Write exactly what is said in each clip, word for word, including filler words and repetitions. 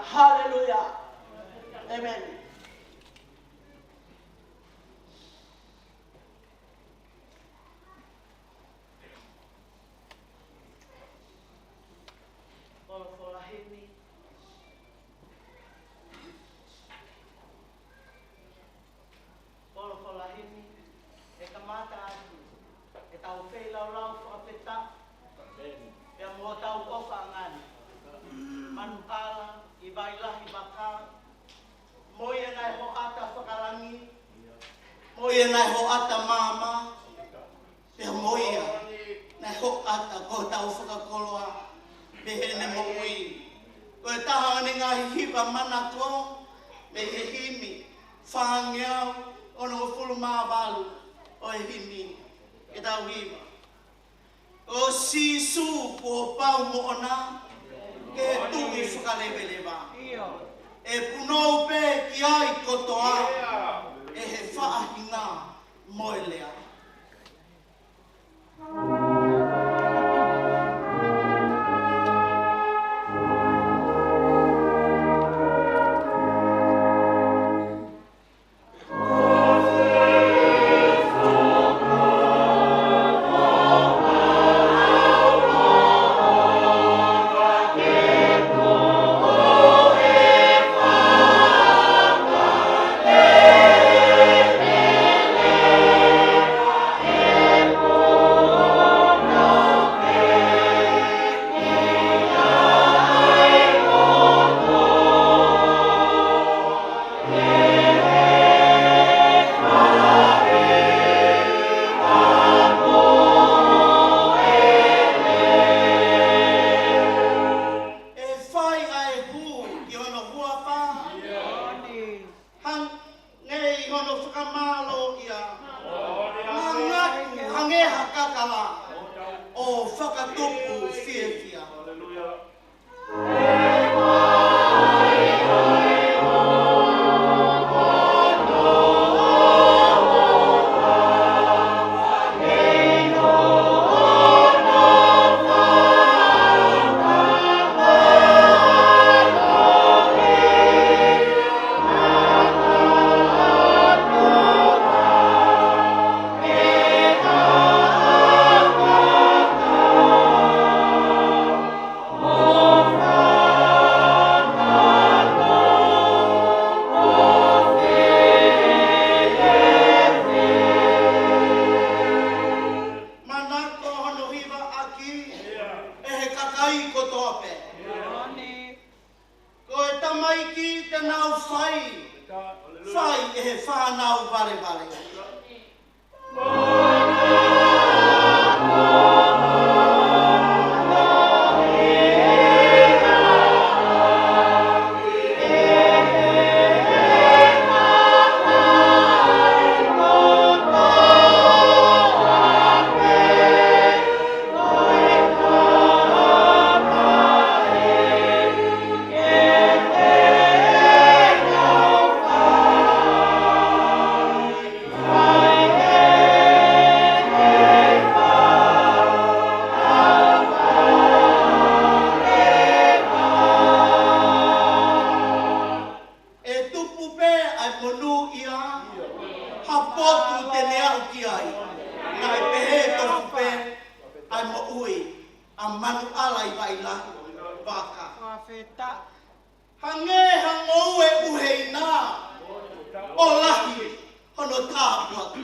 Haleluia. ʻĒmeni. Folofola himi. Folofola himi, ʻe kamata atu ʻetau feilaulau fakafetaʻi, pea mo hotau ʻofaʻanga ni. Manuʻala ʻi Vailahi Vaka, mo ia naʻe hoʻata fakalangi, mo ia naʻe hoʻata maama, pea mo ia naʻe hoʻata ko hotau fakakoloa, pea heʻene moʻui. Ko e taha ʻo ʻene ngaahi hiva manako, mei he himi, fāngeau onongofulu mā valu ʻo e himi, ke tau hiva. Ko Sīsū kuo pau moʻona, ke tuʻi fakaleveleva. ʻE punou pē ki ai kotoa, ʻe he faʻahinga mo e lea. ʻE fai ʻa e hū ki hono huafa. Hangē ʻi hono fakamālōʻia. Ngangatu hangē ha kakala. ʻO fakatupu fiefia. Manako hono hivaʻaki ʻe he kakai kotoa pē. Ko e tamaiki te nau fai, fai ʻe he fānau valevale. ʻE tupu pē ʻa e monūʻia, ha potu te ne aʻu ki ai. Naʻe pehē tofu pē ʻa e moʻui ʻa Manuʻala ʻi Vailahi Vaka. Hangē ha ngoue ʻuheina, ʻo lahi hono tāpuaki.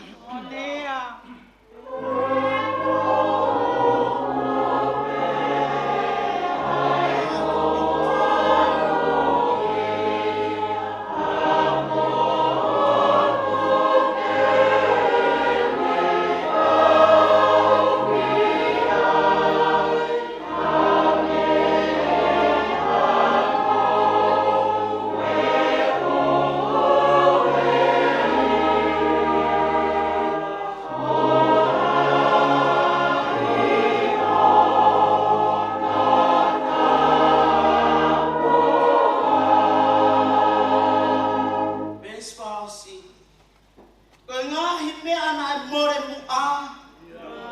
Veesi fā ʻosi. Ko e ngaahi meʻa naʻe mole muʻa,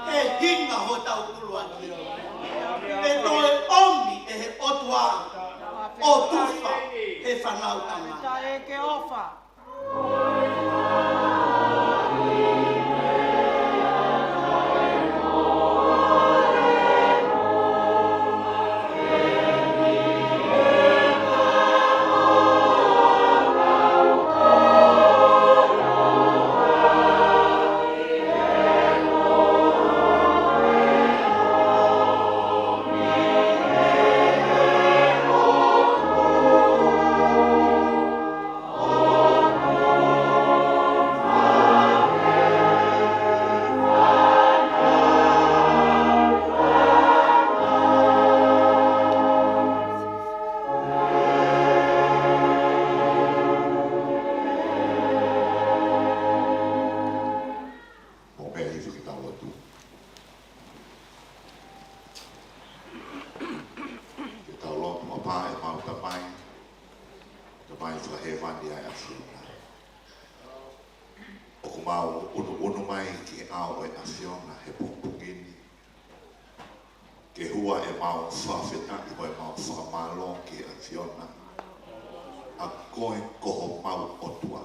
he hinga hotau ʻuluaki. ʻE toe ʻomi ʻe he ʻOtua ʻo tufa he fanau tamai. Taʻe ke ofa. Mou meʻa hifo ke tau lotu. Ke tau lotu. ʻApā ʻemau Tamai, Tamai fakahēvani ʻa e ʻAfiona. ʻOku mau ʻunuʻunu mai ki he ʻao ʻo e ʻAfiona he pongipongi ni. Ke hua ʻemau fakafetaʻi mo ʻemau fakamālō ki he ʻAfiona. ʻA koe ko homau ʻOtua.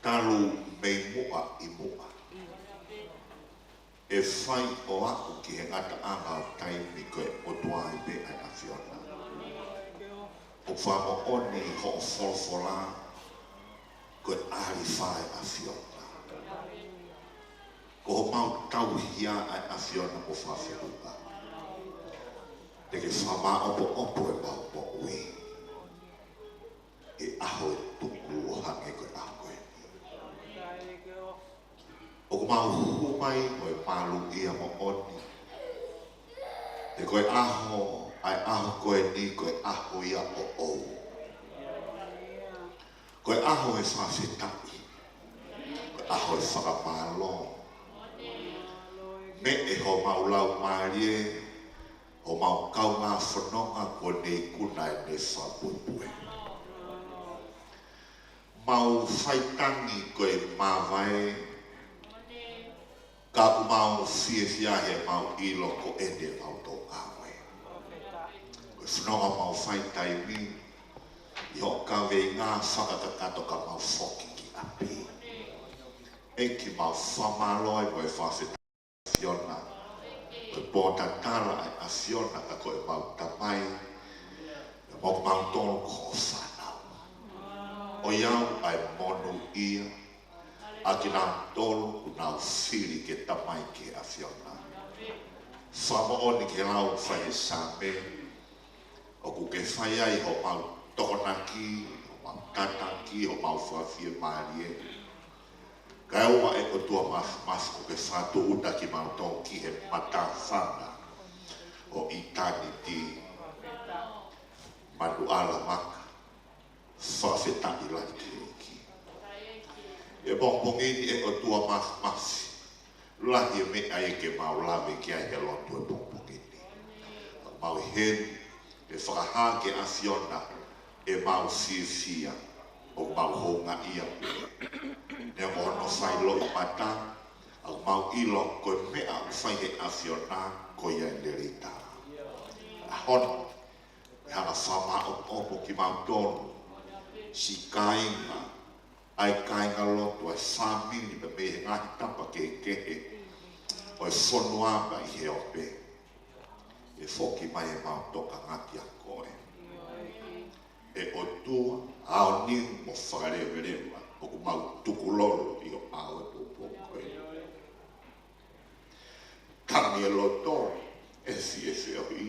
Talu mei muʻa ʻi muʻa. ʻE fai ʻo aʻu ki he ngataʻanga ʻo taimi ko e ʻOtua ai pē ʻa e ʻAfiona. ʻOku fakamoʻoni hoʻo folofola ko e ʻAlifa ʻa e ʻAfiona. Ko homau tauhi ʻa e ʻAfiona mo fakafeʻunga. Te ke fakamaʻopoʻopo ʻemau moʻui. ʻI he ʻaho ʻe tuku ʻo hangē ko e ʻaho ko eni. ʻOku mau hū mai mo e malu ia moʻoni. He ko e ʻaho, ʻa e ʻaho ko eni ko e ʻaho ia ʻoʻou. Ko e ʻaho ʻe fakafetaʻi. Ko e ʻaho ʻe fakamālō. Meʻe homau laumālie, homau kaungā fononga kuo ne ikuna ʻene fakapuepue. Mau faitangi ko e māvae, ka ʻoku mau fiefia he mau ʻilo ko eni ʻemau tō ngāue. Ko e fononga mau fai taimi, ʻi hoʻo kaveinga fakakakato ka mau foki ki ʻapi. ʻEiki mau fakamālō ai mo e fakafetaʻi ʻAfiona. Ko e pōtatala ʻa e ʻAfiona ka ko ʻemau Tamai. Pea mo kimautolu ko hoʻo fānau. ʻOiauē ʻa e monūʻia ʻa kinautolu ʻoku nau fili ke tamai ki he ʻAfiona. Fakamoʻoni ki he lau fai he Saame. ʻOku ke fai ai homau tokonaki, homau tataki, homau fakafiemālie. Kae ʻoua ʻe ʻOtua Māfimafi ʻoku ke fakatūʻuta kimautolu ki he matāfanga ʻo ʻitāniti. Manuʻala maka, fakafetaʻi lahi ki he ʻEiki. ʻI he pongipongi ni ʻe ʻOtua Māfimafi, lahi e meʻa ia ke mau lave ki ai he lotu he pongipongi ni. ʻOku mau ʻi heni, ke fakahā ki he ʻAfiona ʻemau fiefia, ʻoku mau houngaʻia. Neongo hono fai loʻimata, ʻoku mau ʻilo ko e meʻa ʻoku fai he ʻAfiona, ko ia ʻe lelei taha. ʻAho ni, ʻe hanga fakamaʻopoʻopo kimautolu, siʻi kāinga, ʻa e kāingalotu, ʻa e fāmili, pea mei he ngaahi tapa kehekehe ʻo e fonua pea ʻi he ope. ʻE foki mai ʻemau tokanga kia koe. ʻE ʻOtua, aoniu mo fakaleveleva, ʻoku mau tukulolo ʻi ho ʻao he pongipongi ko eni. Tangi e loto, ʻe fiefia ʻi.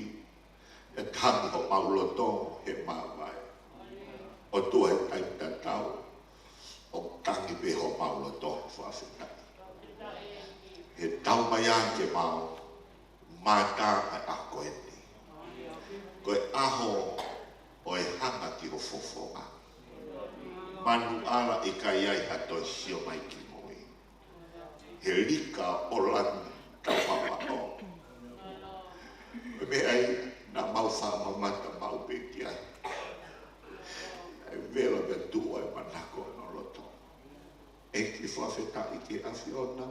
ʻE tangi homau loto he māvae. ʻOtua, he taimi tatau, ʻoku tangi pē homau loto he fakafetaʻi. He tau mai ange ke mau mātā ʻa e ʻaho ko eni. Ko e ʻaho ʻo e hanga ki ho fofonga. Manuʻala ʻikai ai ha toe sio mai ki mui. He lika ʻo langi ka mamaʻo. Ko e meʻa ia naʻa mau fakamamata maʻu pē ki ai. ʻE vela pea tuʻu ʻa e manako ʻo e loto. ʻEiki, fakafetaʻi ki he ʻAfiona.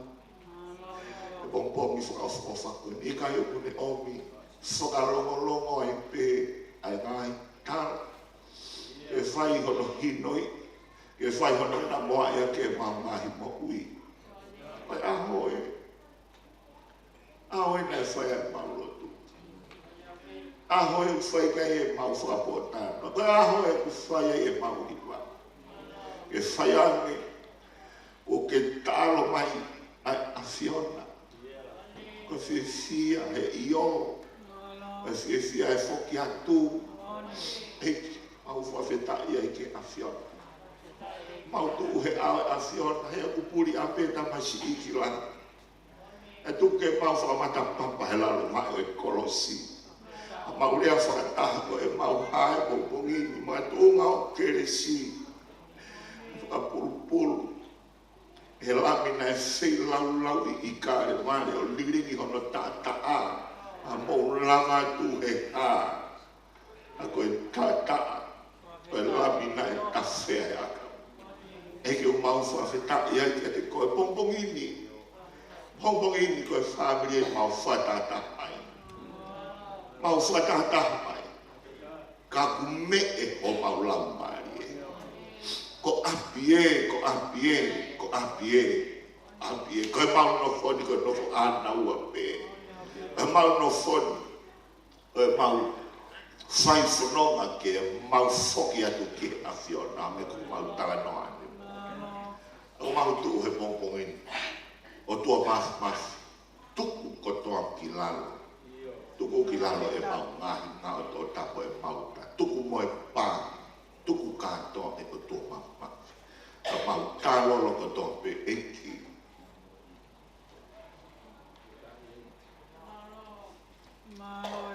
He pongipongi fakaʻofoʻofa ko eni, ʻikai ʻoku ne ʻomi fakalongolongo ai pē fai hono hinoi, ke fai hono namoa ia ke mau ngaahi moʻui. Ko e ʻaho ē. ʻAho ē naʻe fai ai ʻemau lotu. ʻAho ē ʻoku fai ki ai ʻemau fakapōtalanoa. Ko e ʻaho ē ʻoku fai ai ʻemau hiva. Ke fai ange, ʻoku ke taʻalo mai ʻa e ʻAfiona. Ko e fiefia he ʻio. Ko e fiefia he foki atu. ʻEiki, mau fakafetaʻi ai ki he ʻAfiona. Mau tuʻu he ʻao ʻo e ʻAfiona, he ʻoku puli ʻapē tamasiʻi ki langi. ʻE tuku ke mau fakamatapapa he lalo mai ʻo e kolosi. ʻA mau lea fakataha ko ʻemau hā he pongipongi ni, makatuʻunga ʻo kelesi. Fakapulupulu he Lami naʻe feilaulauʻi ʻi Kalevale ʻo lilingi hono taʻataʻa. ʻA mau lava atu he hā. ʻA ko e taʻataʻa ʻo e Lami naʻe tafea he ʻakau. ʻEiki, ʻoku mau fakafetaʻi ai kiate koe he pongipongi ni. Pongipongi ni ko e fāmili ʻoku mau fakatahataha mai. Mau fakatahataha mai. Ka ʻoku meʻe homau laumālie. Ko ʻapi ē, ko ʻapi ē, ko ʻapi ē, ʻapi ē. Ko ʻemau nofo ni, ko e nofo ʻānaua pē. Ko ʻemau nofo ni, ko ʻemau fai fononga ke mau foki atu ki he ʻAfiona, meʻa ko ʻemau talanoa ni. ʻOku mau tuʻu he pongipongi ni, ʻOtua Māfimafi, tuku kotoa ki lalo. Tuku ki lalo ʻemau ngaahi ngaʻotoʻota mo ʻemau uta. Tuku mo e pā, tuku kātoa ʻe ʻOtua Māfimafi. Ka mau talolo kotoa pē ʻEiki.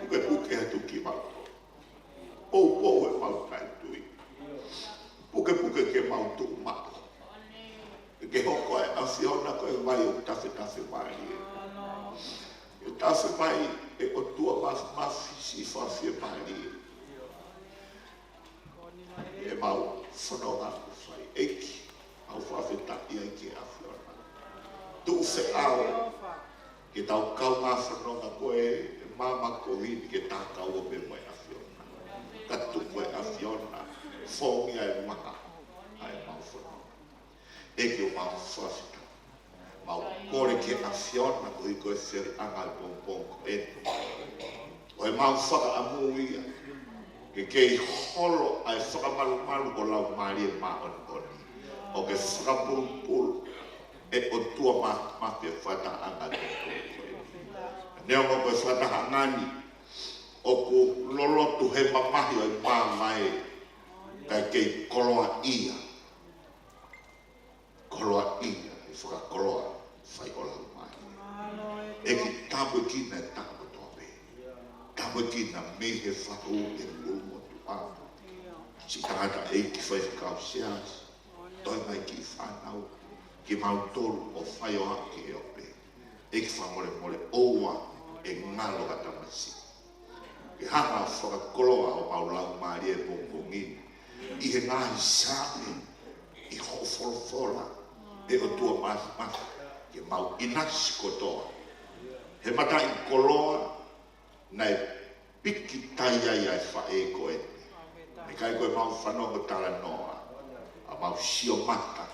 Pukepuke atu kimautolu. Poupou ʻemau kaitui. Pukepuke ke mau tuʻu maʻu. Ke hoko ʻa e ʻAfiona ko e vai ʻoku tafetafe mālie. ʻE tafe mai ʻe ʻOtua Māfimafi siʻi fafie mālie. ʻEmau fononga ʻoku fai ʻEiki, mau fakafetaʻi ai ki he ʻAfiona. Tuʻu feʻao ke tau kaungā fononga ko e maama ko eni ke tā kau ʻo pē mo e ʻAfiona. Ka tuku ʻe ʻAfiona, fongi ʻa e maha ʻa ʻemau fononga. ʻEiki, ʻoku mau fakafetaʻi. Mau kole ki he ʻAfiona koeʻuhi ko e feriʻanga ʻo e pongipongi ko eni. Ko ʻemau fakaʻamu ia ke kei holo ʻa e fakamalumalu ʻo ho Laumālie Māʻoniʻoni, ʻo ke fakapulupulu ʻe ʻOtua Māfimafi e fakatahaʻanga ʻo e pongipongi ko eni. Neongo ko e fakatahaʻanga ni ʻoku loloto he mamahi ʻo e maama ē, kae kei koloaʻia. Koloaʻia, ʻe fakakoloa, fai ʻo lau mai. ʻEiki, tāpuekina e taha kotoa pē. Tāpuekina mei he fahu, ʻe ulu mo tuʻa. Siʻi tangataʻeiki, faifekau siasi, toe mai ki he fānau, kimautolu ʻoku fai ʻo aʻu ki he ope. ʻEiki, fakamolemole ʻoua ʻe ngalo ha tamasiʻi. Ke hanga ʻo fakakoloa homau laumālie he pongipongi ni ʻi he ngaahi Saame, ʻi hoʻo folofola, ʻe ʻOtua Māfimafi, ke mau ʻinasi kotoa he mataʻikoloa naʻe pikitai ai ʻa e faʻē ko eni. Naʻe ʻikai ko ʻemau fanongo talanoa, ʻa mau sio mata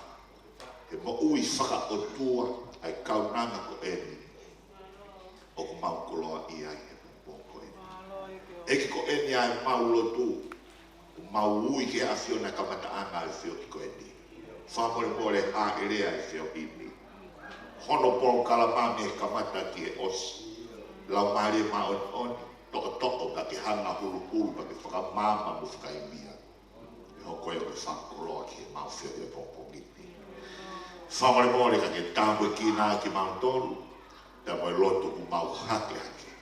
he moʻui fakaʻotua ʻa e kaunanga ko eni ʻoku mau koloaʻia ai he pongipongi ko eni. ʻEiki, ko eni ʻa ʻemau lotu, ʻoku mau ui ki he ʻAfiona he kamataʻanga ʻo e feohi ko eni. Fakamolemole hāʻele ʻa e feohi ni. Hono polokalama mei he kamata ki he ʻosi. Laumālie Māʻoniʻoni, toʻotoʻo pea ke hanga ʻo huluhulu pea ke fakamaama mo fakaivia. ʻE hoko ia ko e fakakoloa ki heʻemau feohi he pongipongi ni. Fakamolemole ka ke tāpuekina kimautolu, pea mo e lotu ʻoku mau hakehake.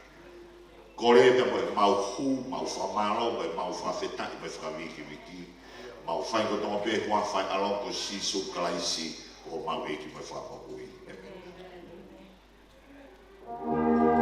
Kole pea mo ʻemau hū, mau fakamālō, mo ʻemau fakafetaʻi, mo e fakavikiviki. Mau fai kotoa pē he huafa ʻo e ʻAlo ko Sīsū Kalaisi, ko homau ʻEiki mo e Fakamoʻui. ʻĒmeni.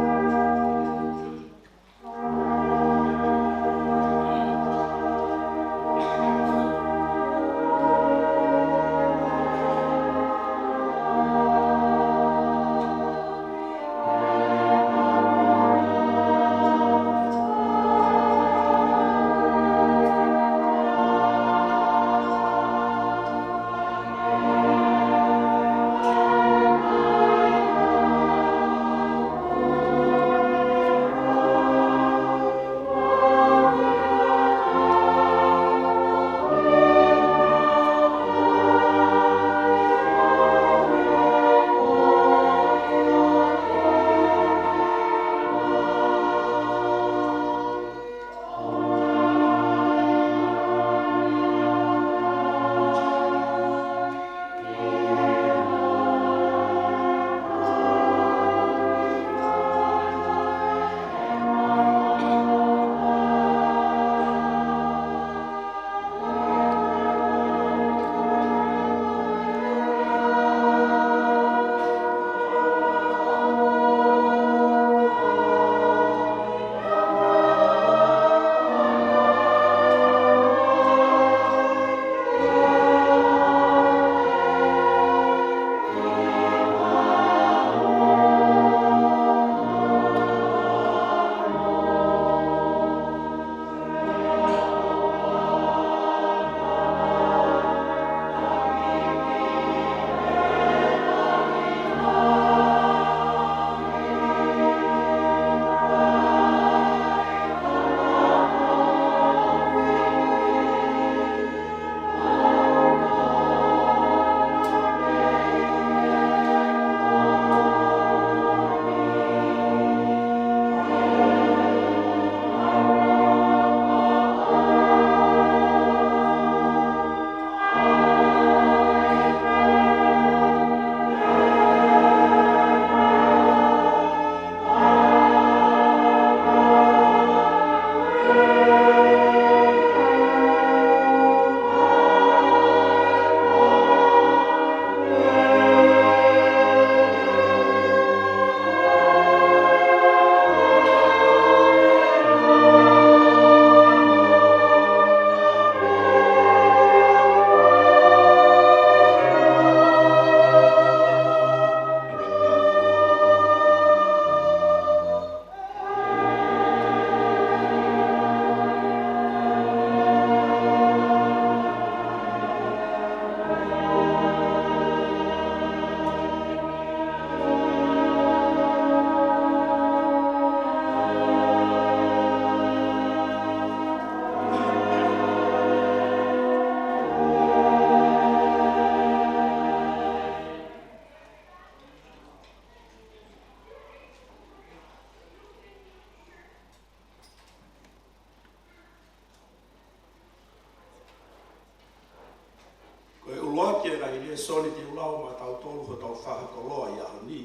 Ko e ʻuluaki e ngaahi lēsoni te u lau maʻatautolu hotau fakakoloa ʻi he ʻaho ni,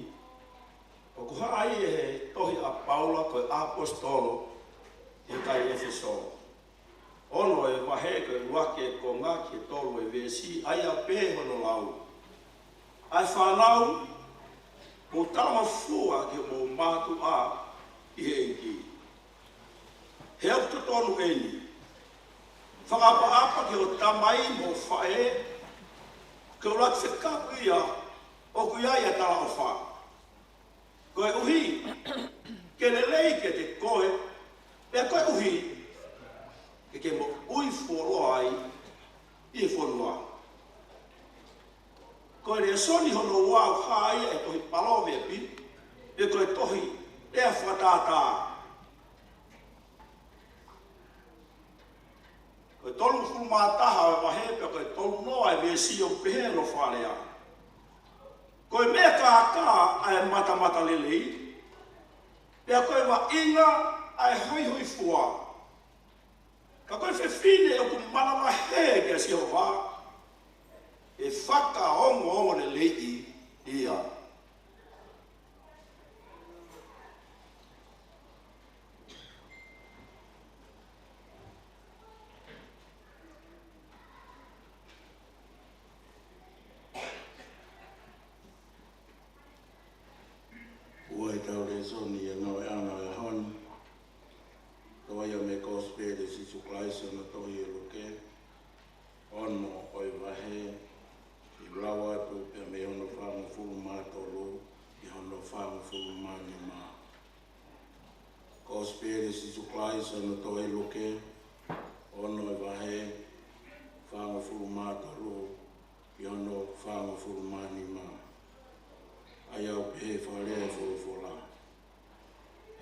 ʻoku haʻu ia he tohi ʻa Paula ko e ʻAposetolo ki he kakai ʻEfesō. Ono e vahe, ko e ʻuluaki e konga ki he tolu e veesi, ʻa ia ʻoku pehē hono lau: ʻA e fānau, mou talamafua ki hoʻomou mātuʻa ʻi he ʻEiki. He ʻoku totonu eni. Fakaʻapaʻapa ki hoʻo tamai mo e faʻē, ke ʻuluaki fekau ia ʻoku ʻi ai ʻa e talaʻofa. Koeʻuhi ke lelei kiate koe, pea koeʻuhi ke ke moʻui fuoloa ai ʻi he fonua. Ko e lēsoni hono ua ʻoku hā ia he tohi Palōvepi, pe ko e tohi lea fakatātā. Ko e tolungofulu mā taha ʻo e vahe, pea ko e tolunoa e veesi, ʻoku pehē hono fakalea: Ko e meʻa kākā ʻa e matamatalelei, pea ko e vaʻinga ʻa e hoihoifua. Ka ko e fefine ʻoku manavahē kia Sihova, ʻe fakaongoongoleleiʻi ia. ʻUa ʻetau lēsoni ʻi he ngāueʻanga ʻo e ʻaho ni, toʻo ia mei he Kosipeli ʻa Sīsū Kalaisi ʻi hono tohi ʻe Luke, ono ʻo e vahe, ʻi he lau atu pea mei hono fāngofulu mā tolu ki hono fāngofulu mā nima. Kosipeli ʻa Sīsū Kalaisi ʻi hono tohi ʻe Luke, ono ʻo e vahe, fāngofulu mā tolu ki hono fāngofulu mā nima. ʻA ia ʻoku pehē fakalea e folofola: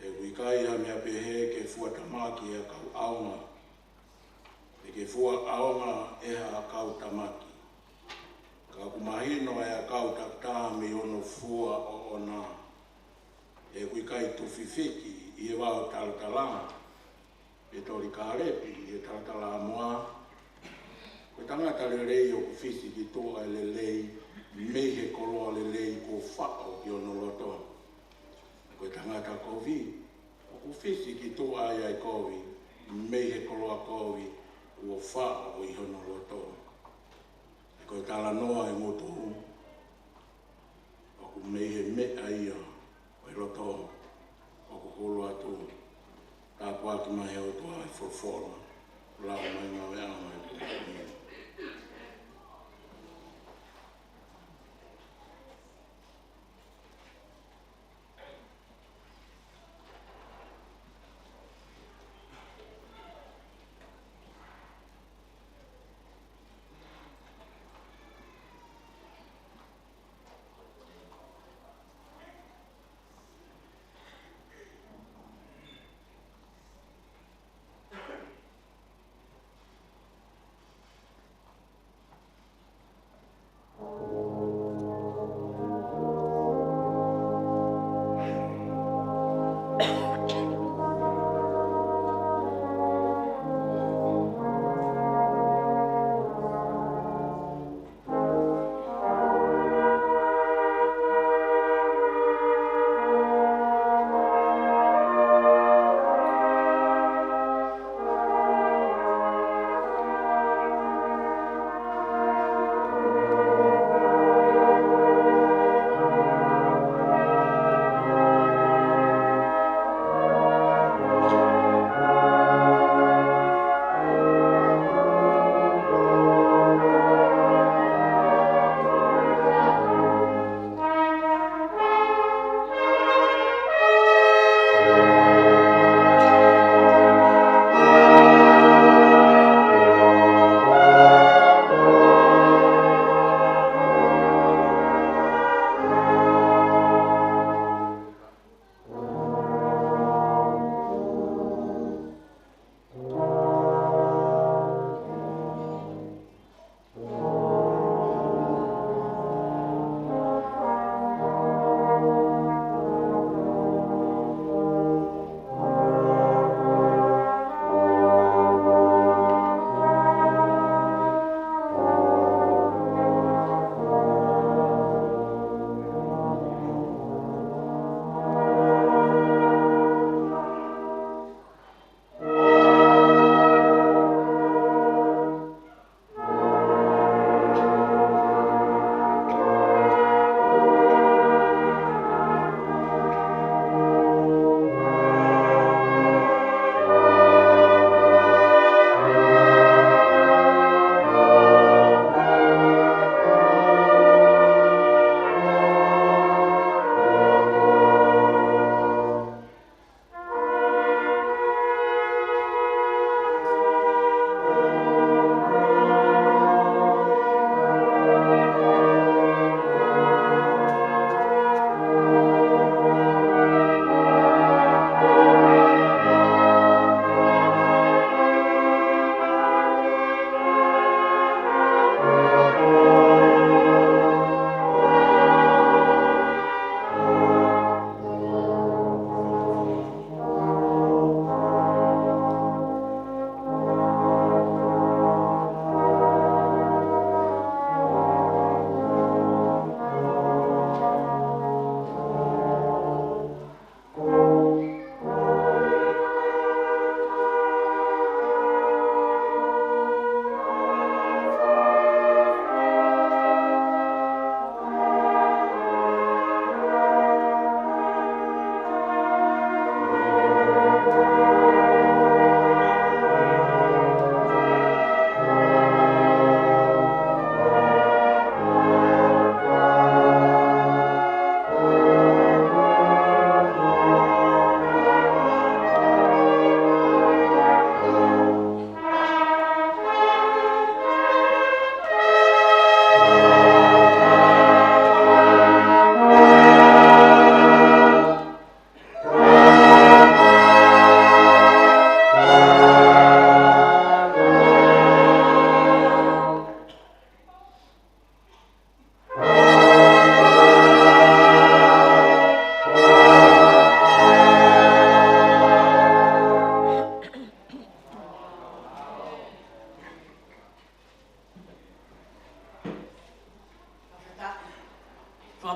He ʻoku ʻikai ha meʻa pehē ke fua tamaki ʻe ha kau ʻaonga, pe ke fua ʻaonga ʻe ha kau tamaki. Ka ʻoku mahino ʻa e ʻakau takitaha mei hono fua ʻoʻona. He ʻoku ʻikai tufi fiki ʻi he vaʻe ʻo talatala, pe toli kālepi ʻi he talatalaʻamoa. Ko e tangata lelei ʻoku fisi ki tuʻa e lelei mei he koloa lelei kuo faʻo ki hono loto. Ko e tangata kovi ʻoku fisi ki tuʻa ia e kovi mei he koloa kovi kuo faʻo ʻi hono loto. Ko e talanoa e ngutu ʻoku mei he meʻa ia ʻo e loto ʻoku hulu atu. Tāpuaki mai he ʻOtua e folofola, lau mai ngāueʻanga e pō ni.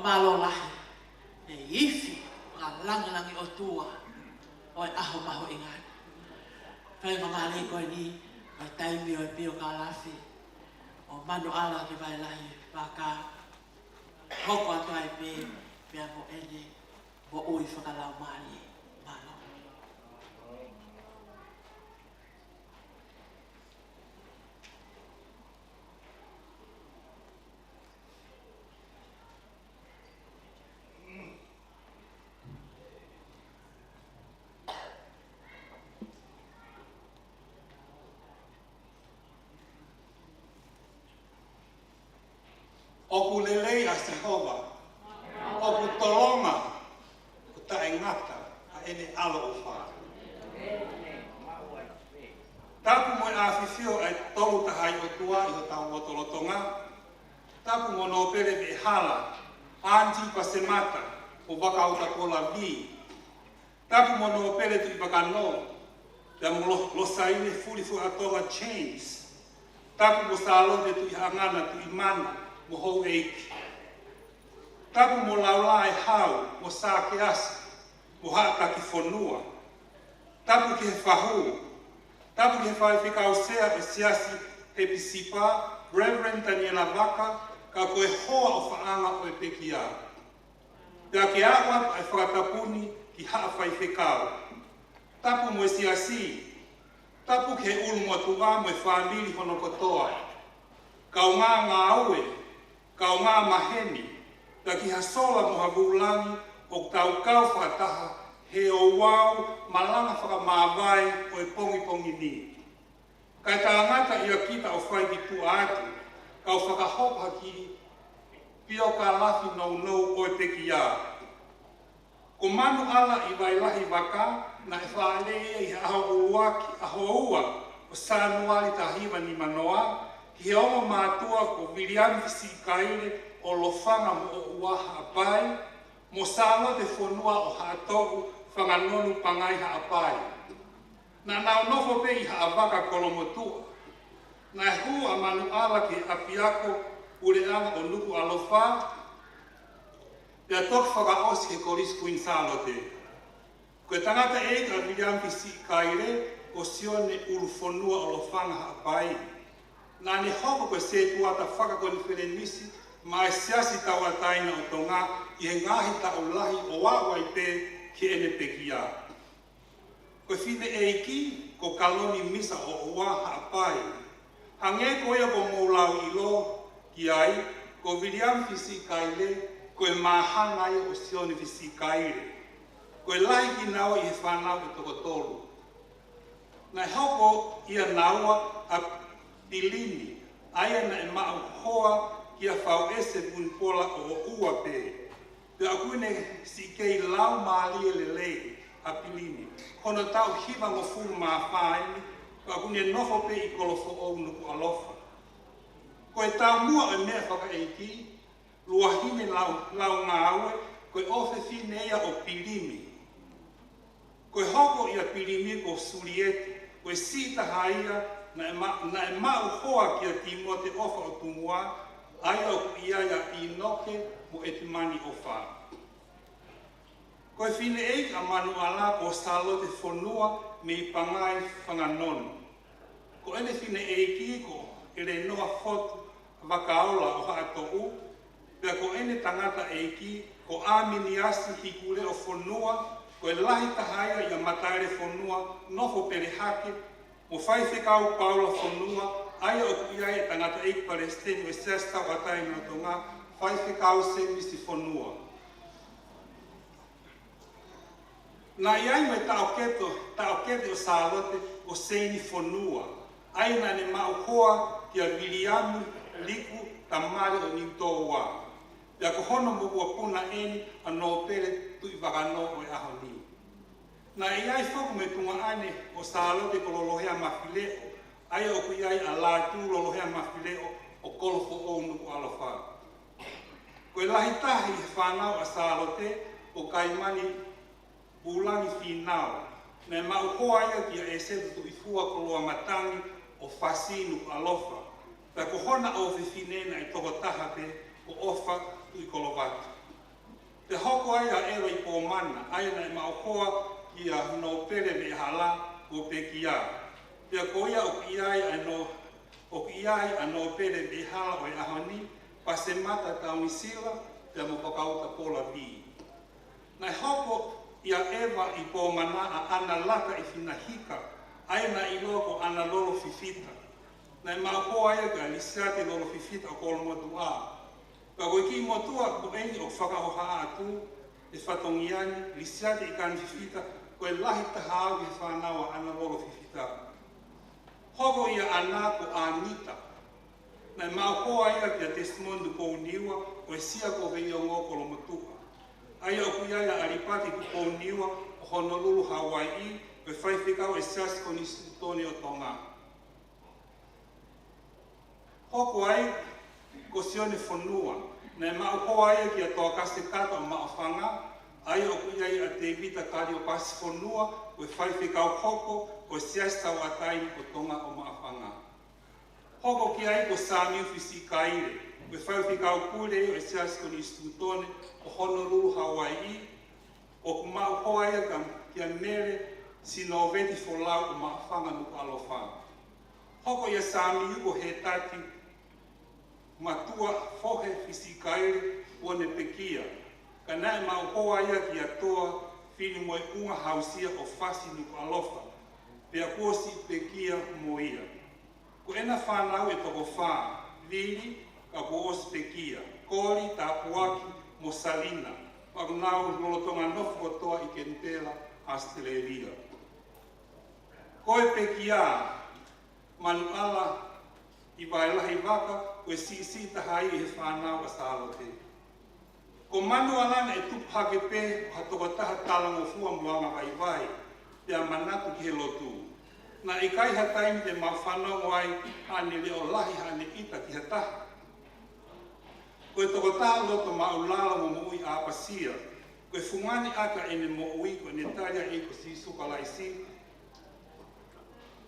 Mālō lahi, ʻe ifi, ka langilangi ʻOtua, ʻo e ʻaho mahuʻinga ni. Fai ka mālie ko eni, ʻa e taimi ʻo e piokalafi, ʻo Manuʻala ki Vailahi Vaka, hoko atu ai pē, pea mo ʻene, moʻui fakalaumālie, mālō. ʻOku lelei ʻa Sihova, ʻoku tolonga, ʻoku taʻengata ʻa ʻene ʻaloʻofa. Tapu mo e ʻafifio ʻa e Tolu Tahaʻi ʻOtua ʻi hotau lotolotonga. Tapu mo Nōpele Veʻehala, Anti Pasemata, mo Vakautakola Vī. Tapu mo Nōpele Tuʻivakanō, pea mo Lo-, Losaine Fulifuatonga James. Tapu mo Sālote Tuʻihaʻangana Tuʻimana, mo houʻeiki. Tapu mo Laulaʻehau, mo Sākeasi, mo Haʻatakifonua. Tapu ki he fahu. Tapu ki he faifekau sea ʻo e Siasi Hepisipa, Reverend Taniela Vaka, ka ko e hoa ʻofaʻanga ʻo e pekia. Pea ke aʻu atu ʻa e fakatapu ni ki Haʻa Faifekau. Tapu mo e Siasi. Tapu ki he ʻulumotuʻa mo e fāmili hono kotoa. Kaungā ngāue, kaungā maheni, pea ki ha sola mo ha vūlangi ʻoku tau kau fakataha he ouau malanga fakamāvae ʻo e pongipongi ni. Kae talangata ia kita ʻo fai ki tuʻa atu, kau fakahoko ha kiʻi piokalafi nounou ʻo e pekia. Ko Manuʻala ʻi Vailahi Vaka, naʻe fāʻeleʻi ia ʻi he ʻaho ʻuluaki, ʻaho ua ʻo Sānuali taha hiva nima noa, ki he ongo mātuʻa ko Viliami Fisiʻikaile ʻo Lofanga mo ʻOʻua Haʻapai, mo Sālote Fonua ʻo Haʻatoʻu Fanganonu Pangai Haʻapai. Naʻa nau nofo pē ʻi Haʻavaka Kolomotuʻa. Naʻe hū ʻa Manuʻala ki he ʻapiako puleʻanga ʻo Nukuʻalofa, pea toki fakaʻosi he Kolisi Kuini Sālote. Ko e tangataʻeiki ʻa Viliami Fisiʻikaile, ko Sione ʻUlufonua ʻo Lofanga Haʻapai. Naʻa ne hoko ko e sētuata fakakonifelenisi maʻa e Siasi Tauʻatāina ʻo Tonga ʻi he ngaahi taʻu lahi ʻo aʻu ai pē ki heʻene pekia. Ko e fineʻeiki, ko Kaloni Misa ʻo ʻOʻua Haʻapai. Hangē ko ia ʻoku mou lau ʻilo ki ai, ko Viliami Fisiʻikaile, ko e māhanga ia ʻo Sione Fisiʻikaile. Ko e lahi kinaua ʻi he fānau ʻe toko tolu. Naʻe hoko ia naua ʻa Pilimi, ʻa ia naʻe maʻu hoa kia Fauʻese Vunipola ʻo ʻOʻua pē. Pea ʻoku ne siʻi kei lau mālie lelei ʻa Pilimi. Ko hono taʻu hivangofulu mā fā eni, pea ʻoku ne nofo pē ʻi Kolofoʻou Nukuʻalofa. Ko e taumuʻa ʻo e meʻa fakaʻeiki, luahine lau, lau ngāue, ko e ʻofefine ia ʻo Pilimi. Ko e hoko ia Pilimi ko Sulieti, ko e siʻi taha ia naʻe ma-, naʻe maʻu hoa kia Tīmote ʻOfa ʻo Tumua, ʻa ia ʻoku ʻi ai ʻa ʻInoke mo ʻEtimani ʻOfa. Ko e fineʻeiki ʻa Manuʻala ko Sālote Fonua mei Pangai Fanganonu. Ko ʻene fineʻeiki ko ʻElenoa Fotu Vakaola ʻo Haʻatoʻu, pea ko ʻene tangataʻeiki ko ʻAminiasi Hikuleʻo Fonua, ko e lahi taha ia ʻia Mataele Fonua, nofo Pelehake, mo Faifekau Paula Fonua, ʻa ia ʻoku ʻi ai e tangataʻeiki palesiteni ʻo e Siasi Tauʻatāina ʻo Tonga, Faifekau Semisi Fonua. Naʻe ʻi ai mo e taʻokete, taʻokete ʻo Sālote ʻo Seini Fonua, ʻa ia naʻa ne maʻu hoa kia Viliami Liku Tamale ʻo Niutōua. Pea ko hono mokuʻapuna eni ʻa Nōpele Tuʻivakanō ʻo e ʻaho ni. Naʻe ʻi ai foki mo e tuongaʻane ʻo Sālote ko Lolohea Mafileʻo, ʻa ia ʻoku ʻi ai ʻa Lātū Lolohea Mafileʻo ʻo Kolofoʻou Nukuʻalofa. Ko e lahi taha ʻi he fānau ʻa Sālote ko Kaimani Pulani Fīnau, naʻe maʻu hoa ia kia ʻEsetu Tuʻifua Koloamatangi ʻo Fasi Nukuʻalofa. Pea ko hona ʻofefine naʻe toko taha pē ko ʻOfa Tuʻikolovatu. Pea hoko ai ʻa ʻEva ʻi Pōmana, ʻa ia naʻe maʻu hoa kia Nōpele Veʻehala, kuo pekia. Pea ko ia ʻoku ʻi ai ʻa Nō-, ʻoku ʻi ai ʻa Nōpele Veʻehala ʻo e ʻaho ni, Pasemata Taunisila, pea mo Pakauta Polavī. Naʻe hoko ʻia ʻEva ʻi Pōmana ʻa ʻAna Lata ʻi Finahika, ʻa ia naʻe ʻiloa ko ʻAna Lolo Fifita. Naʻe maʻu hoa ia kia Lisiate Lolo Fifita ʻo Kolomotuʻa. Ka ko e kiʻi motuʻa ko eni ʻoku fakahohaʻa atu e fatongia ni, Lisiate ʻIkani Fifita, ko e lahi taha au he fānau ʻa ʻAna Lolo Fifita. Hoko ʻia ʻAna ko ʻAnita. Naʻe maʻu hoa ia kia Tesimoni Tupou Niua, ko e sia ko Veiongo Kolomotuʻa. ʻA ia ʻoku ʻi ai ʻa ʻAlipati Tupou Niua ʻo Honolulu, Hauaiʻi, ko e faifekau e Siasi Konisitūtone ʻo Tonga. Hoko ai ko Sione Fonua, naʻe maʻu hoa ia kia Toakase Kata ʻo Maʻufanga, ʻa ia ʻoku ʻi ai ʻa Tēvita Kaliopasi Fonua, ko e faifekau hoko ʻo e Siasi Tauʻatāina ʻo Tonga ʻo Maʻufanga. Hoko ki ai ko Samiu Fisikaile, ko e faifekau pule ʻo e Siasi Konisitūtone ʻo Honolulu, Hauaiʻi, ʻoku maʻu hoa ia kia, kia Mele Sinoveti Folau ʻo Maʻufanga, Nukuʻalofa. Hoko ʻia Samiu ko Hetati Matua Fohe Fisikaile, kuo ne pekia, ka naʻe maʻu hoa ia kia Toa Filimoeʻunga Hausia ʻo Fasi, Nukuʻalofa, pea kuo ʻosi pekia mo ia. Ko ʻena fānau ʻe toko fā: Vili, ka kuo ʻosi pekia; Koli, Tāpuaki mo Salina, pea ʻoku nau lolotonga nofo kotoa ʻi Kenipela, ʻAositelēlia. Ko e pekia, Manuʻala ʻi Vaelahi Vaka, ko e siʻisiʻi taha ia he fānau ʻa Sālote. Ko Manuʻala naʻe tupu hake pē ko ha tokotaha talangofua mo angavaivai, pea manatu ki he lotu. Naʻe ʻikai ha taimi te mau fanongo ai haʻane leʻo lahi haʻane ʻita ki ha taha. Ko e tokotaha loto maʻulalo mo moʻui ʻapasia. Ko e fungani ʻaki ʻene moʻui ko ʻene tali ʻa e ʻEiki ko Sīsū Kalaisi,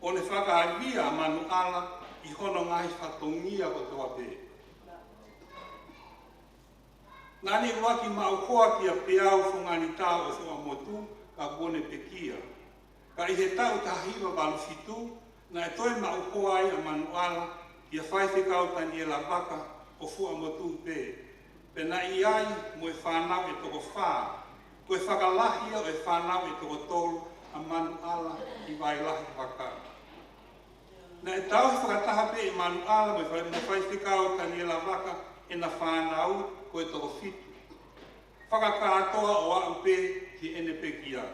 ʻo ne fakaavia ʻa Manuʻala ʻi hono ngaahi fatongia kotoa pē. Naʻa ne ʻuluaki maʻu hoa kia Peau Fonganitao ʻo Fuaʻamotu, ka kuo ne pekia. Ka ʻi he taʻu taha hiva valu fitu, naʻe toe maʻu hoa ai ʻa Manuʻala kia Faifekau Taniela Vaka ʻo Fuaʻamotu pē. Pea naʻe ʻi ai mo e fānau ʻe toko fā. Ko e fakalahi ia ʻo e fānau ʻe toko tolu ʻa Manuʻala ʻi Vaelahi Vaka. Naʻe tauhi fakataha pē ʻe Manuʻala mo e fai-, mo Faifekau Taniela Vaka ʻena fānau, ko e toko fitu. Fakakātoa ʻo aʻu pē ki heʻene pekia.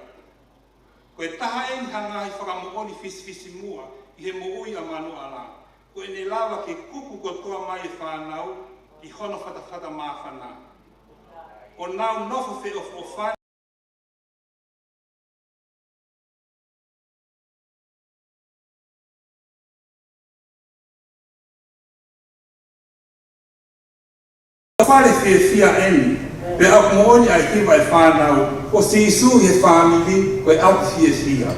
Ko e taha eni ha ngaahi fakamoʻoni fisifisimuʻa ʻi he moʻui ʻa Manuʻala. Ko ʻene lava ke kuku kotoa mai e fānau ki hono fatafata māfana, ʻo nau nofo feʻofoʻofani. Fale fiefia eni, pea ʻoku moʻoni ʻa e hiva ʻa e fānau, ko Sīsū ʻi he fāmili ko e ʻapi fiefia.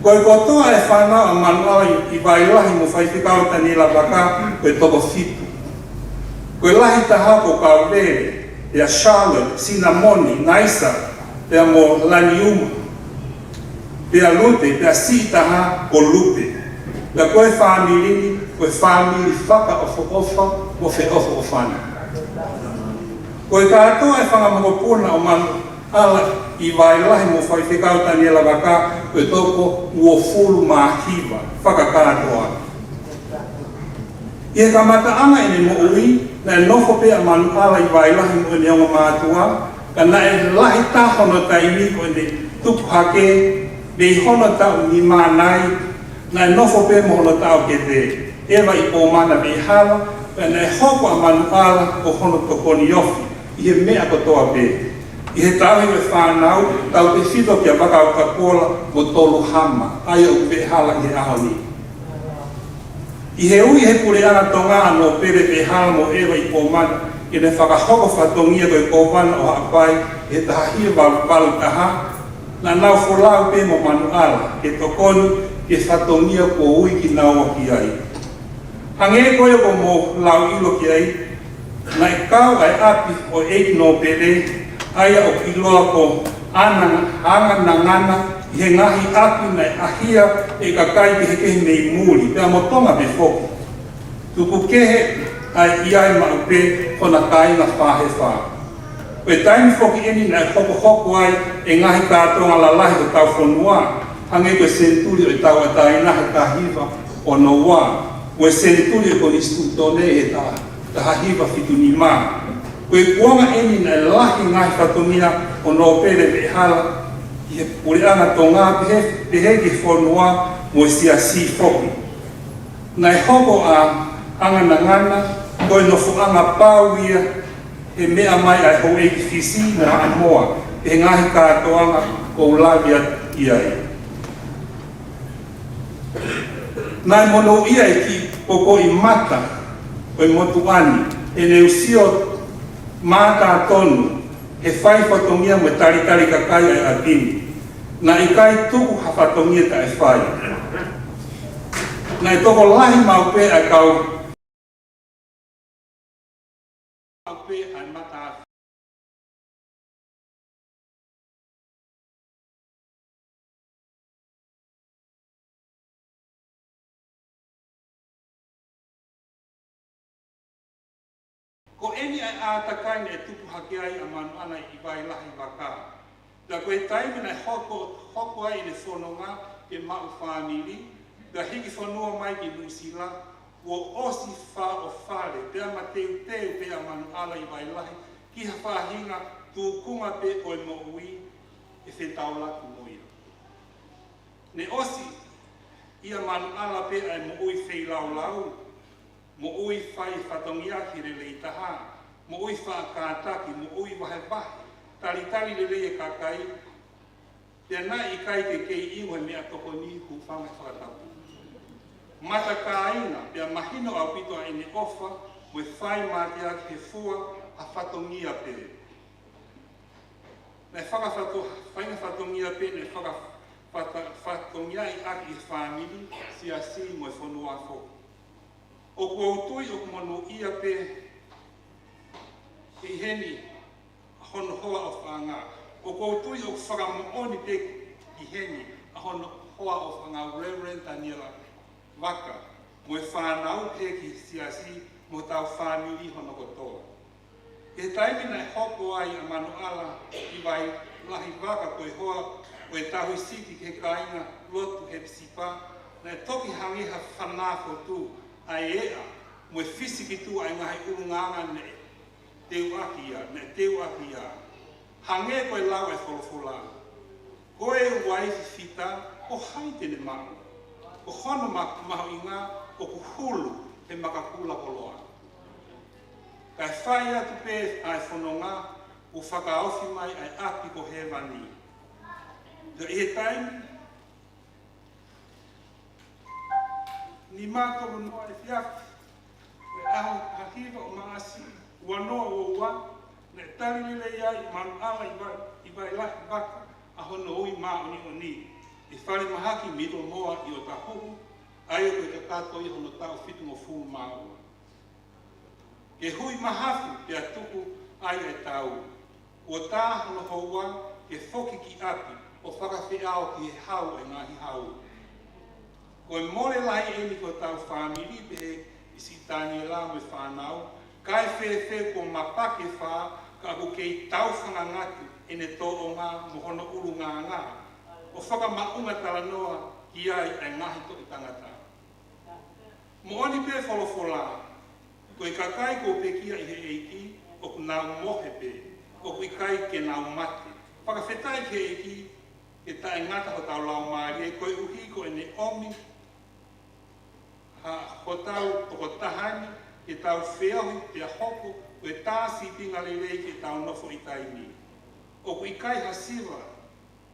Ko e kotoa e fānau ʻa Manuʻala ʻi, ʻi Vaelahi mo Faifekau Taniela Vaka, ko e toko fitu. Ko e lahi taha ko Kauvele, pea Charlotte, Sinamoni, Naisa, pea mo Laniuma, pea Lute, pea siʻi taha ko Lupe. Pea ko e fāmili ni, ko e fāmili fakaʻofoʻofa mo feʻofoʻofani. Ko e kātoa e fanga mokopuna ʻo Manuʻala ʻi Vaelahi mo Faifekau Taniela Vaka, ko e toko uofulu mā hiva fakakātoa. ʻI he kamataʻanga ʻene moʻui, naʻe nofo pē ʻa Manuʻala ʻi Vaelahi mo ʻene ongo mātuʻa, ka naʻe lahi taha hono taimi ko ʻene tupu hake, mei hono taʻu nima nai, naʻe nofo pē mo hono taʻokete, ʻEva ʻi Pōmana Veʻehala, pea naʻe hoko ʻa Manuʻala ko hono tokoni ofi ʻi he meʻa kotoa pē. ʻI he tauhi ʻo e fānau, tautefito kia Vakautapola mo Toluhama, ʻa ia ʻoku Veʻehala ʻi he ʻaho ni. ʻI he ui ʻe he Puleʻanga Tonga ʻa Nōpele Veʻehala mo ʻEva ʻi Pōmana ke ne fakahoko fatongia ko e Kōvana ʻo Haʻapai ʻi he taha hiva valu taha, naʻa nau folau pē mo Manuʻala ke tokoni ki he fatongia kuo ui kinaua ki ai. Hangē ko ia kuo mou lau ʻilo ki ai, Naʻe kau ʻa e ʻapi ʻo e ʻeiki nōpele, ʻa ia ʻoku ʻiloa ko ʻAnganangana, ʻi he ngaahi ʻapi naʻe ʻahia ʻe he kakai kehekehe mei muli, pea mo Tonga pē foki. Tuku kehe ai ʻa e maʻu pē hona kāinga fāhefā. Ko e taimi foki eni naʻe hokohoko ai e ngaahi kātoanga lalahi ʻo hotau fonua, hangē ko e senituli ʻo e tauʻatāina he taha hiva ono ua, mo e senituli ʻo e Konisitūtone he taha, taha hiva fitu nima. Ko e kuonga eni naʻe lahi ngaahi fatongia ʻo nōpele veʻehala ʻi he puleʻanga Tonga pehē, pehē ki he fonua mo e siasi foki. Naʻe hoko ʻa ʻAnganangana ko e nofoʻanga pau ia he meʻa mai ʻa e houʻeiki Fisi mo Haʻamoa he ngaahi kātoanga ʻoku ou lave atu ki ai. Naʻe monūʻia e kiʻi pokoʻi mata ʻo e motuʻa ni heʻene sio mātā tonu he fai fatongia mo e talitali kakai ʻa e ʻapi ni. Naʻe ʻikai tuku ha fatongia taʻefai. Naʻe tokolahi maʻu pē ʻa e kau maʻu pē ʻa e mata. Ko eni ʻa e ʻātakai naʻe tupu hake ai ʻa Manuʻala ʻi Vailahi Vaka. Pea ko e taimi naʻe hoko, hoko ai ʻene fononga ke maʻu fāmili, pea hiki fonua mai ki Nuʻusila, kuo ʻosi fāʻofale, pea mateuteu pē ʻa Manuʻala ʻi Vailahi ki ha faʻahinga tūkunga pē ʻo e moʻui ʻe fetaulaki mo ia. Naʻe ʻosi ʻia Manuʻala pē ʻa e moʻui feilaulau, moʻui fai fatongia ki he lelei taha, moʻui faʻa kātaki, moʻui vahevahe, talitali lelei e kakai, pea naʻe ʻikai ke kei ʻi he meʻatokoni, hūfanga he fakatapu. Mata kāinga, pea mahino ʻaupito ʻa ʻene ʻofa mo e fai mateaki he fua ha fatongia pē. Naʻe fakafato-, faʻahinga fatongia pē naʻe faka-, fata-, fatongiaʻi ʻaki e fāmili, siasi mo e fonua foki. ʻOku ou tui ʻoku monūʻia pē ʻi heni ʻa hono hoa ʻofaʻanga. ʻOku ou tui ʻoku fakamoʻoni pē ʻi heni ʻa hono hoa ʻofaʻanga, Reverend Taniela Vaka, mo e fānau, pehē ki he siasi mo hotau fāmili hono kotoa. He taimi naʻe hoko ai ʻa Manuʻala ʻi Vailahi Vaka ko e hoa ʻo e tauhi siki ki he kāinga lotu hepisipa, naʻe toki hangē ha fanā fotu ʻa e eʻa mo e fisi ki tuʻa ʻa e ngaahi ʻulungaanga naʻe teuʻaki ia, naʻe teuʻaki ia. Hangē ko e lau ʻa e folofola, ko e uaifi fita, ko hai te ne maʻu? Ko hono ma-, mahuʻinga ʻoku hulu he makapula koloa. Kae fai atu pē ʻa e fononga, kuo fakaofi mai ʻa e ʻapi ko hēvani. Pea ʻi he taimi ni, nima tolu noa efiafi ʻo e ʻaho taha hiva ʻo Maʻasi, ua noa ua ua, naʻe tali lelei ai ʻe Manuʻala ʻi Vai-, ʻi Vailahi Vaka ʻa hono ui māʻoniʻoni ʻi he falemahaki Middlemore ʻi ʻŌtāhuhu, ʻa ia ko e kakato ia hono taʻu fitungofulu mā ua. Ke hui mahafu pea tuku ai e tau. Kuo tā hono houa ke foki ki ʻapi ʻo fakafeʻao ki he hau ʻa e ngaahi hau. Ko e mole lahi eni ki hotau fāmili, pehē ʻe Siʻi Taniela mo e fānau, kae fēfē kuo mapaki e fā, ka ʻoku kei tau fangangatu ʻene tōʻonga mo hono ʻulungaanga, ʻo fakamaʻunga talanoa ki ai ʻa e ngaahi toʻu tangata. Moʻoni pē folofola, ko e kakai kuo pekia ʻi he ʻEiki, ʻoku nau mohe pē, ʻoku ʻikai ke nau mate. Fakafetaʻi ki he ʻEiki, ke taʻengata hotau laumālie, koeʻuhi ko ʻene ʻomi ha hotau tokotaha ni ke tau feohi pea hoko ko e tā sīpinga lelei ke tau nofo ʻi taimi. ʻOku ʻikai ha siva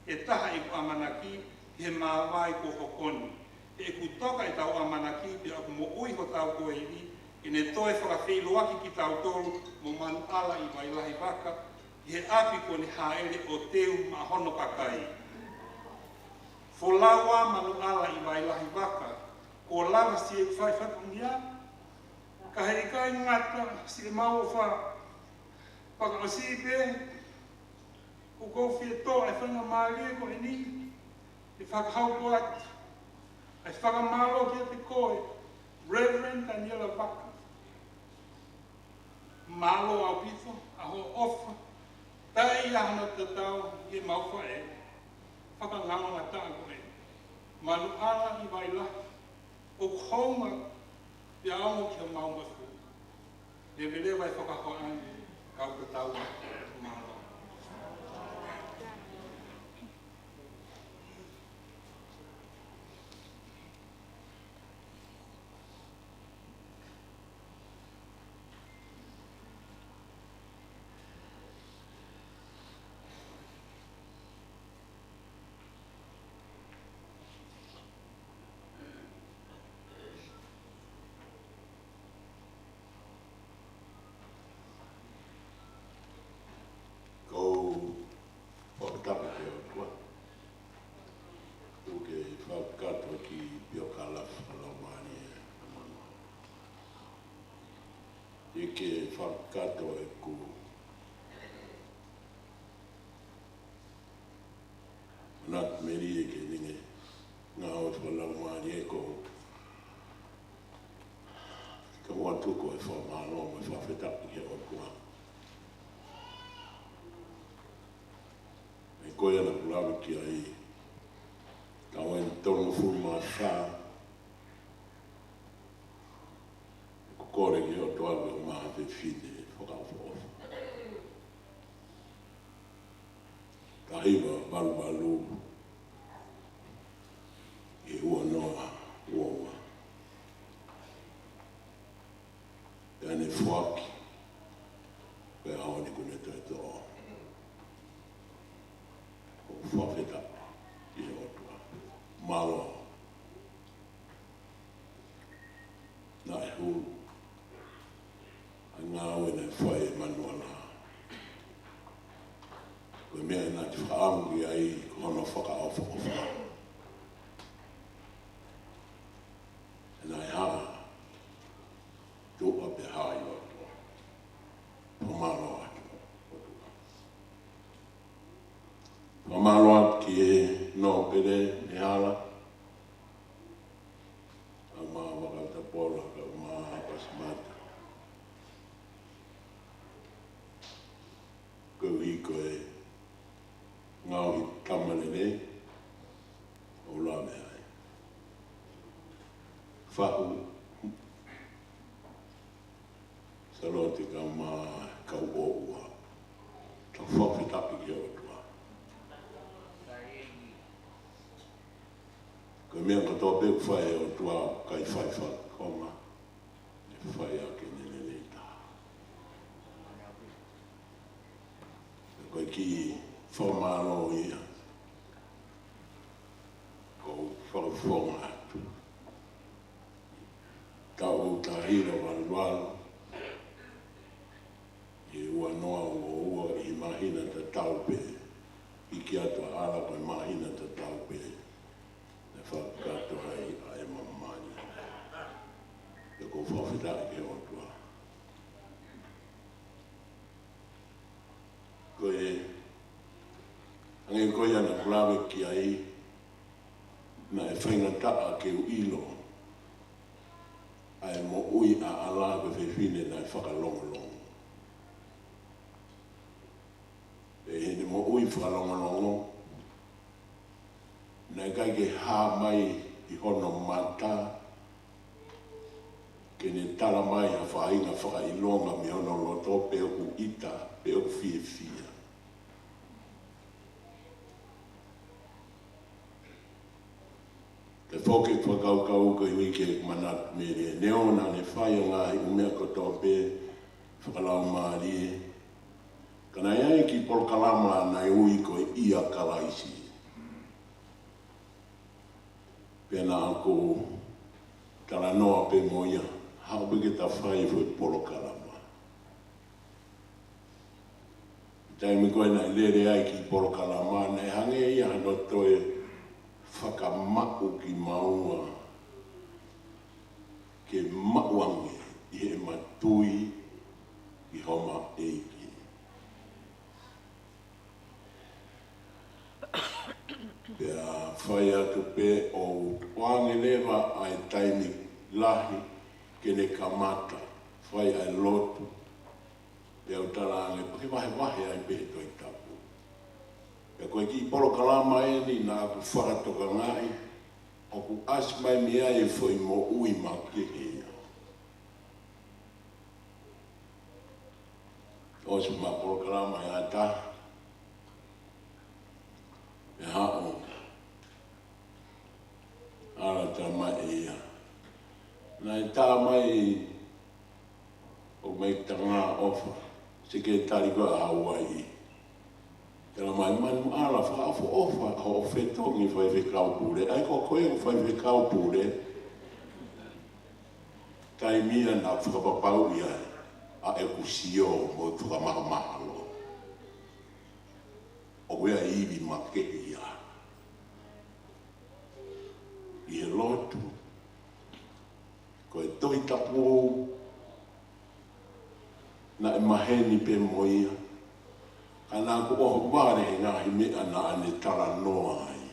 ʻe taha ʻeku ʻamanaki ki he māvae kuo hoko ni. He ʻoku toka ʻetau ʻamanaki pea ʻoku moʻui hotau koeli, ke ne toe fakafeʻiloaki kitautolu mo Manuʻala ʻi Vailahi Vaka, ki he ʻapi kuo ne hāʻele ʻo teu maʻa hono kakai. Folau ā Manuʻala ʻi Vailahi Vaka, kuo lava siʻeku fai fatongia, Ka he ʻikai ngata siʻemau ʻofa, fakaʻosi pē, ʻoku ou fie toʻo e faingamālie ko eni ke fakahoko atu ʻa e fakamālō kiate koe, Reverend Taniela Vaka. Mālō ʻaupito ʻa hoʻo ʻofa taʻe ʻi ai hano tatau ʻi heʻemau faʻē fakangalongataʻa ko ē. Manuʻanga ʻi Vailahi, ʻoku hounga pea ongo ki homau ngofua. Leveleva e fakahoa ange, kau tatau, mālō. Ko u fakataka ki he ʻOtua, ʻoku ke fakakakato ki piokalafi fakalaumālie ʻa e manu. ʻI he fakakakato ʻeku manatu melie ke nenge ngāue fakalaumālie ko ka ua tuku e fakamālō mo e fakafetaʻi ki he ʻOtua. ʻI he ko ia naʻa ku lave ki ai, ka ua eni tolungofulu mā fā, ʻoku kole ki he ʻOtua ke ʻomai ha fefine fakaʻofoʻofa. Taha hiva valu valu, ʻi he ua noa ua ua. Pea ne foaki, pea ʻaho ni kuo ne toe toʻo. ʻOku fakafetaʻi ki he ʻOtua. Mālō. Naʻe hulu ʻa e ngāue naʻe fai ʻe Manuʻala. Ko e meʻa naʻa te fakaʻamu ki ai ko hono fakaʻofoʻofa. Naʻe hala, tuʻa pea hala ʻi loto. Fakamālō atu. Fakamālō atu ki he nōpele ne hala, ʻa Mā Vakatapola, kae ʻumaʻā ʻa Pasimata. Koeʻuhi ko e ngaohi tama lelei, ʻo lave ai. Fahu, Salote kae ʻumaʻā e kau ʻōʻua. Tau fakafetaʻi ki he ʻOtua. Ko e meʻa kotoa pē ʻoku fai ʻe he ʻOtua, ʻikai fai fakakonga, ʻe fai ʻaki ʻene lelei taha. Ko e kiʻi fakamālō ia, ʻoku ou fakafofonga atu. Taʻu taha hiva valu valu, ʻi he ua noa ua ua, ʻi he māhina tatau pē, hiki atu ʻa hala ko e māhina tatau pē, naʻe fakakakato ai ʻa e mamahi. Pea ʻoku ou fakafetaʻi ki he ʻOtua. Ko e hangē ko ia naʻa ku lave ki ai, naʻe faingataʻa ke u ʻilo ʻa e moʻui ʻa hala ko e fefine naʻe fakalongolongo. Pea ʻi heʻene moʻui fakalongolongo, naʻe ʻikai ke hā mai ʻi hono mata ke ne tala mai ha faʻahinga fakaʻilonga mei hono loto pe ʻoku ʻita, pe ʻoku fiefia. Te foke fakakaukau koeʻuhi ke manatu melie, neongo naʻa ne fai ʻa e ngaahi ʻū meʻa kotoa pē fakalaumālie, ka naʻe ʻi ai e kiʻi polokalama naʻe ui ko e ʻIa Kalaisi. Pea naʻa ku talanoa pē mo ia, haʻu pē ke ta fai e foʻi polokalama. Taimi ko ē naʻe lele ai e kiʻi polokalama, naʻe hangē ia hano toe fakamaʻu kimaua ke maʻu ange ʻi heʻema tui ki homa ʻEiki. Pea fai atu pē ʻo ʻoange leva ʻa e taimi lahi ke ne kamata fai ʻa e lotu. Pea u talaange, pea ke vahevahe ai pē ʻi he Tohi Tapu. Pea ko e kiʻi polokalama eni naʻa ku fakatokangaʻi, ʻoku ʻasi mai mei ai e foʻi moʻui makehe ia. ʻOsi ʻema polokalama ʻe taha, ʻe haʻu ʻAla, tā mai ʻe ia. Naʻe tā mai ʻo Mike Tangaʻofa, sekelitali ko ē ʻa Hauaiʻi. Tala mai, Manuʻala, fakaʻofoʻofa hoʻo fetongi faifekau pule. ʻAi, ko koe ʻoku faifekau pule. Taimi ia naʻa ku fakapapauʻi ai ʻa ʻeku sio mo e fakamahamahalo. ʻOku ʻi ai e ivi makehe ia ʻi he lotu. Ko e Tohi Tapu naʻe maheni pē mo ia. Ka naʻa ku ʻohovale he ngaahi meʻa naʻa ne talanoa ai.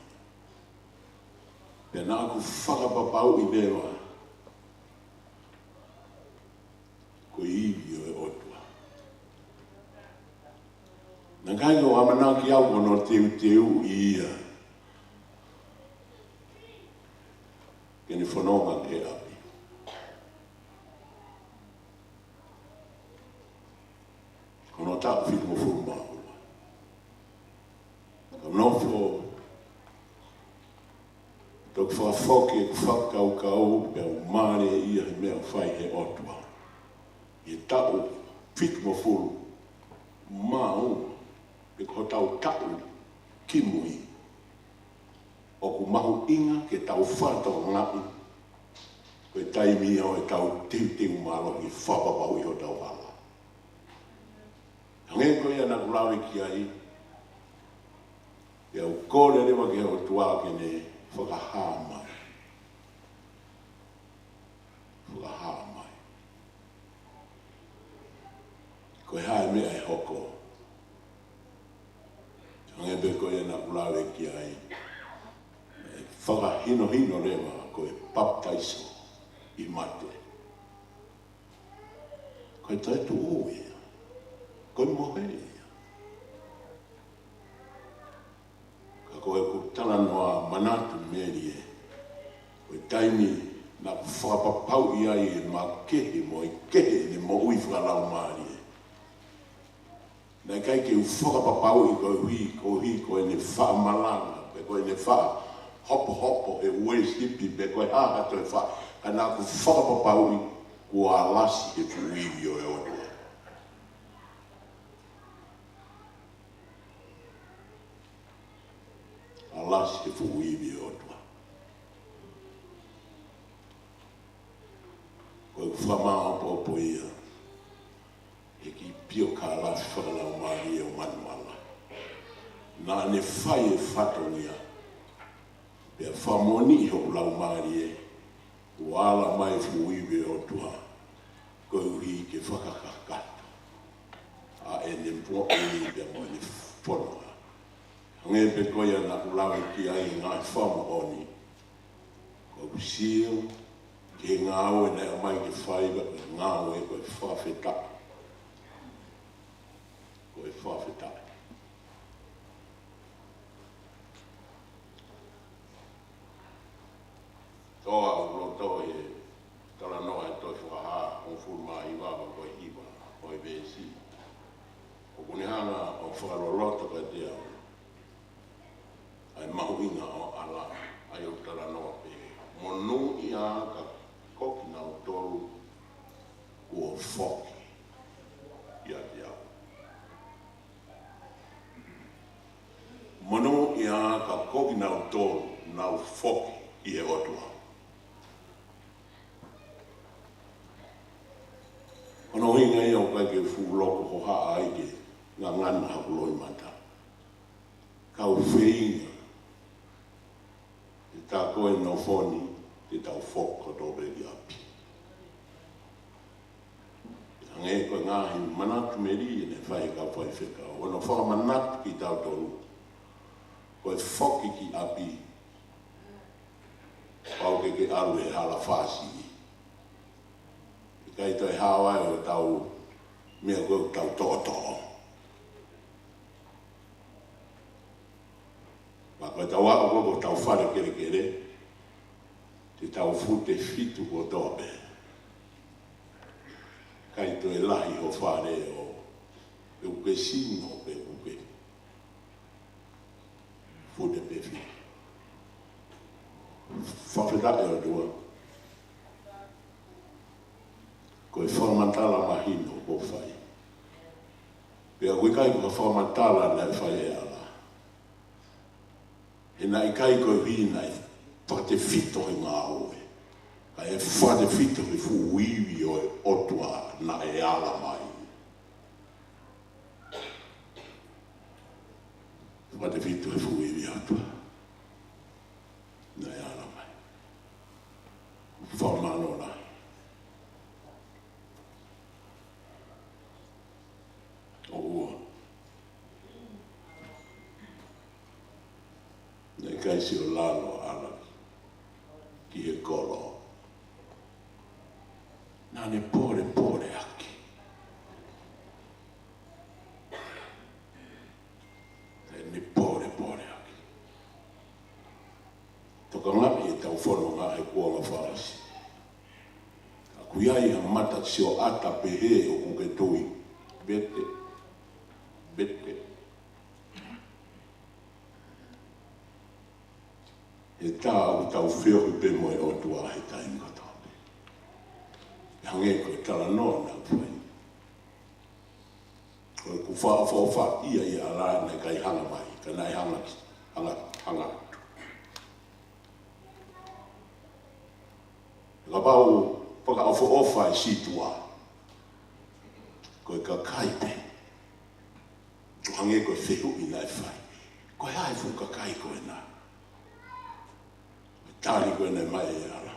Pea naʻa ku fakapapauʻi leva ko e ivi ʻo e ʻOtua. Naʻe ʻikai ke u ʻamanaki au ko hono teuteuʻi ia ke ne fononga ki he ʻapi. Ko hono taʻu fitungofulu mā ua. Ka nofo, toki fakafoki ʻeku fakakaukau pea u mālieʻia he meʻa ʻoku fai ʻe he ʻOtua. ʻI he taʻu fitungofulu mā ua, pe ko hotau taʻu kimui, ʻoku mahuʻinga ke tau fakatokangaʻi ko e taimi ia ʻo ʻetau teuteu mālohi ke fakapapauʻi hotau hala. Hangē ko ia naʻa ku lave ki ai, pea u kole leva ki he ʻOtua ke ne fakahā mai. Fakahā mai ko e hā e meʻa ʻe hoko. Hangē pē ko ia naʻa ku lave ki ai, ʻe fakahinohino leva ko e papitaiso ʻi he mate. Ko e toetuʻu ia. Ko e mohe ia. Ka ko ʻeku talanoa, manatu Meli ē, ko e taimi naʻa ku fakapapauʻi ai e makehe mo e kehe ʻene moʻui fakalaumālie. Naʻe ʻikai ke u fakapapauʻi koeʻuhi, koeʻuhi ko ʻene faʻa malanga, pe ko ʻene faʻa hopohopo he uēsipi, pe ko e hā ha toe faʻa, ka naʻa ku fakapapauʻi kuo ʻalasi he fuʻu ivi ʻo e ʻOtua. ʻAlasi he fuʻu ivi ʻo e ʻOtua. Ko e fakamāʻopoʻopo ia he kiʻi piokalafi fakalaumālie ʻo Manuʻala. Naʻa ne fai e fatongia, pea fakamoʻoniʻi hoku laumālie, kuo ala mai e fuʻu ivi ʻo e ʻOtua, koeʻuhi ke fakakakato ʻa ʻene moʻui pea mo ʻene fononga. Hangē pē ko ia naʻa ku lave ki ai he ngaahi fakamoʻoni, ko ʻeku sio ki he ngāue naʻe ʻomai ke fai, ko e ngāue ko e fakafetaʻi. Ko e fakafetaʻi. Toʻo ʻa e loto he talanoa he tohi Fakahā hongofulu mā hiva, ko e hiva ʻo e veesi. ʻOku ne hanga ʻo fakaloloto kiate au ʻa e mahuʻinga ʻo e ʻAlā, ʻa ia ʻoku talanoa pē. Monūʻia ā ka ko kinautolu kuo foki ʻiate au. Monūʻia ā ka ko kinautolu nau foki ʻi he ʻOtua. Ko hono ʻuhinga ia ʻoku ʻikai ke fuʻu loko hohaʻa ai ke ngangana haku loʻimata. Kau feinga, ʻe tā ko e nofo ni, te tau foki kotoa pē ki ʻapi. Hangē ko e ngaahi manatu melie naʻe fai ʻe he kau faifekau, ʻo ne fakamanatu kitautolu, ko e foki ki ʻapi, pau ke ke ʻalu he hala fāsiʻi. ʻIkai toe hao ai ʻo tau meʻa ko ē ʻoku tau toʻotoʻo. Pea ko ʻetau aʻu ko ē ki hotau fale kelekele, te tau fute fitu kotoa pē. ʻIkai toe lahi ho fale ʻo, pe ʻoku ke sino, pe ʻoku ke fute pē fitu. Fakafetaʻi ʻOtua. Ko e fakamatala mahino kuo fai. Pea ʻoku ʻikai ko e fakamatala naʻe fai ʻe ala. He naʻe ʻikai koeʻuhi naʻe fakatefito he ngāue, ka ʻe fakatefito he fuʻu ivi ʻo e ʻOtua naʻe ala mai. Fakatefito he fuʻu ivi ʻa e ʻOtua naʻe ala mai. Fakamālō lahi. ʻOua naʻe ʻikai siʻo lalo ʻa ʻAlani ki he kolo. Naʻa ne polepole ʻaki. Naʻa ne polepole ʻaki. Tokangaʻi ʻetau fononga he kuonga fakaʻosi. ʻOku ʻi ai ha mata sioʻata pehē ʻoku ke tui. Bete. Bete. He tā ʻoku tau feohi pē mo e ʻOtua he taimi kotoa pē. Hangē ko e talanoa naʻa ku fai. Ko ʻeku fakaʻofoʻofa ia ʻia ʻAlani naʻe ʻikai hanga mai, ka naʻe hanga, hanga, hanga atu. Kapau fakaʻofoʻofa e sītuʻa, ko e kakai pē. ʻO hangē ko e fehuʻi naʻe fai. Ko e hā e fuʻu kakai ko ena? Ko e tali ko ena mai ʻe ala.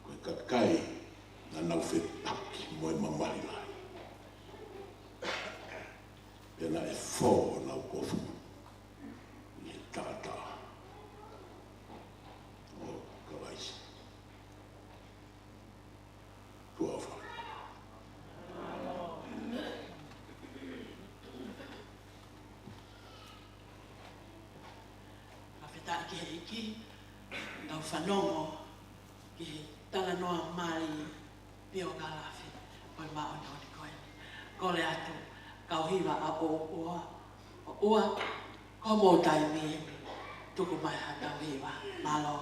Ko e kakai naʻa nau fepaki mo e mamahi lahi. Pea naʻe fō honau kofu ʻi he taʻataʻa ʻo Kalaisi. Tuʻa ʻofa. Fakafetaʻi ki he ʻEiki, tau fanongo ki he talanoa mali piokalafi ʻo e māʻoniʻoni ko eni. Kole atu, kau hiva ʻa ʻOua, ʻOua, ko hoʻomou taimi eni, tuku mai haʻatau hiva. Mālō.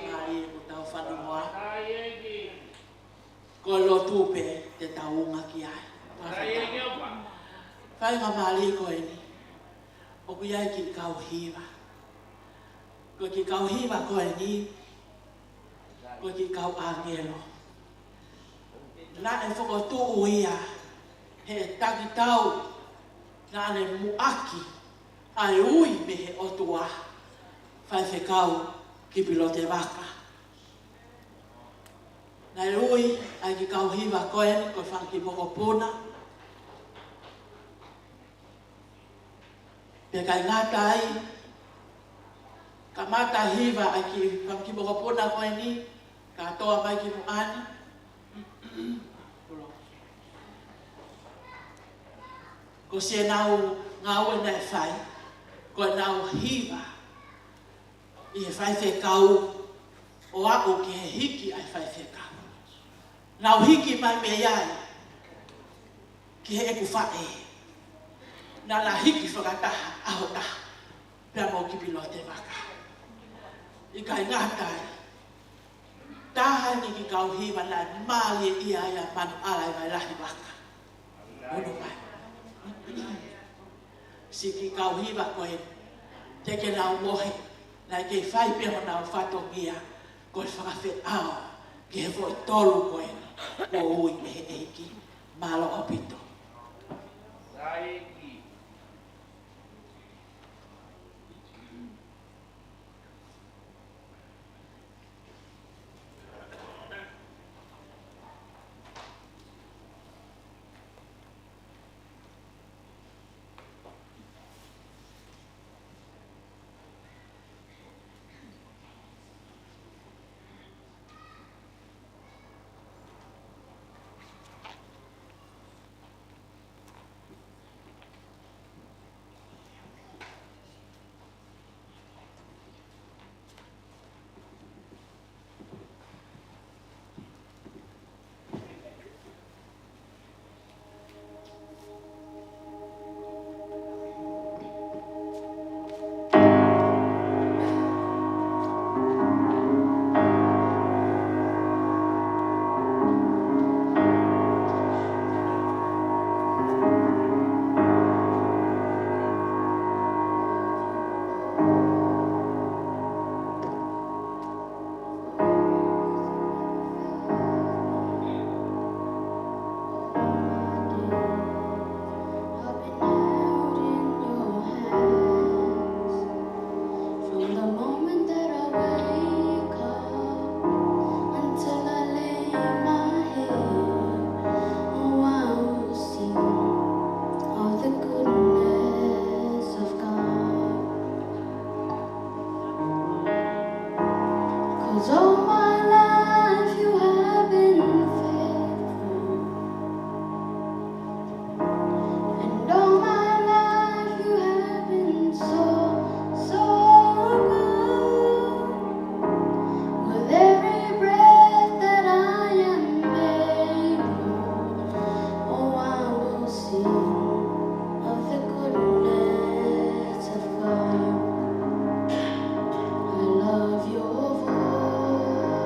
Mālie ko hotau fonua. Ko e lotu pē te tau unga ki ai. Faingamālie ko eni. ʻOku ʻi ai e kiʻi kau hiva. Ko e kiʻi kau hiva ko eni, ko e kiʻi kau ʻāngelo. Naʻe fokotuʻu ia heʻe takitau naʻa ne muʻaki ʻa e ui mei he ʻOtua, Faifekau Kipilotevaka. Naʻe ui ʻa e kiʻi kau hiva ko eni ko e fanga kiʻi mokopuna. Pea ʻikai ngata ai, kamata hiva ʻa e kiʻi fanga kiʻi mokopuna ko eni, kātoa mai ki muʻa ni. Ko siʻenau ngāue naʻe fai, ko ʻenau hiva ʻi he faifekau ʻo aʻu ki he hiki ʻa e faifekau. Nau hiki mai mei ai ki heʻeku faʻē. Naʻa na hiki fakataha, ʻaho taha, pea mo Kipilotevaka. ʻIkai ngata ai, taha eni e kiʻi kau hiva naʻe mālieʻia ai ʻa Manuʻala ʻi Vailahivaka. Unu mai. Siʻi kiʻi kau hiva ko ē, teʻeki ke nau mohe, naʻe kei fai pē honau fatongia, ko e fakafeʻao ki he foʻi tolu ko ē kuo ui mei he ʻEiki. Mālō ʻaupito. From the moment that I wake up until I lay my head, oh, I will sing of the goodness of God. 'Cause all my life you have been faithful. And all my life you have been so, so good. With every breath that I am able, oh, I will sing of the goodness of God. I love your voice.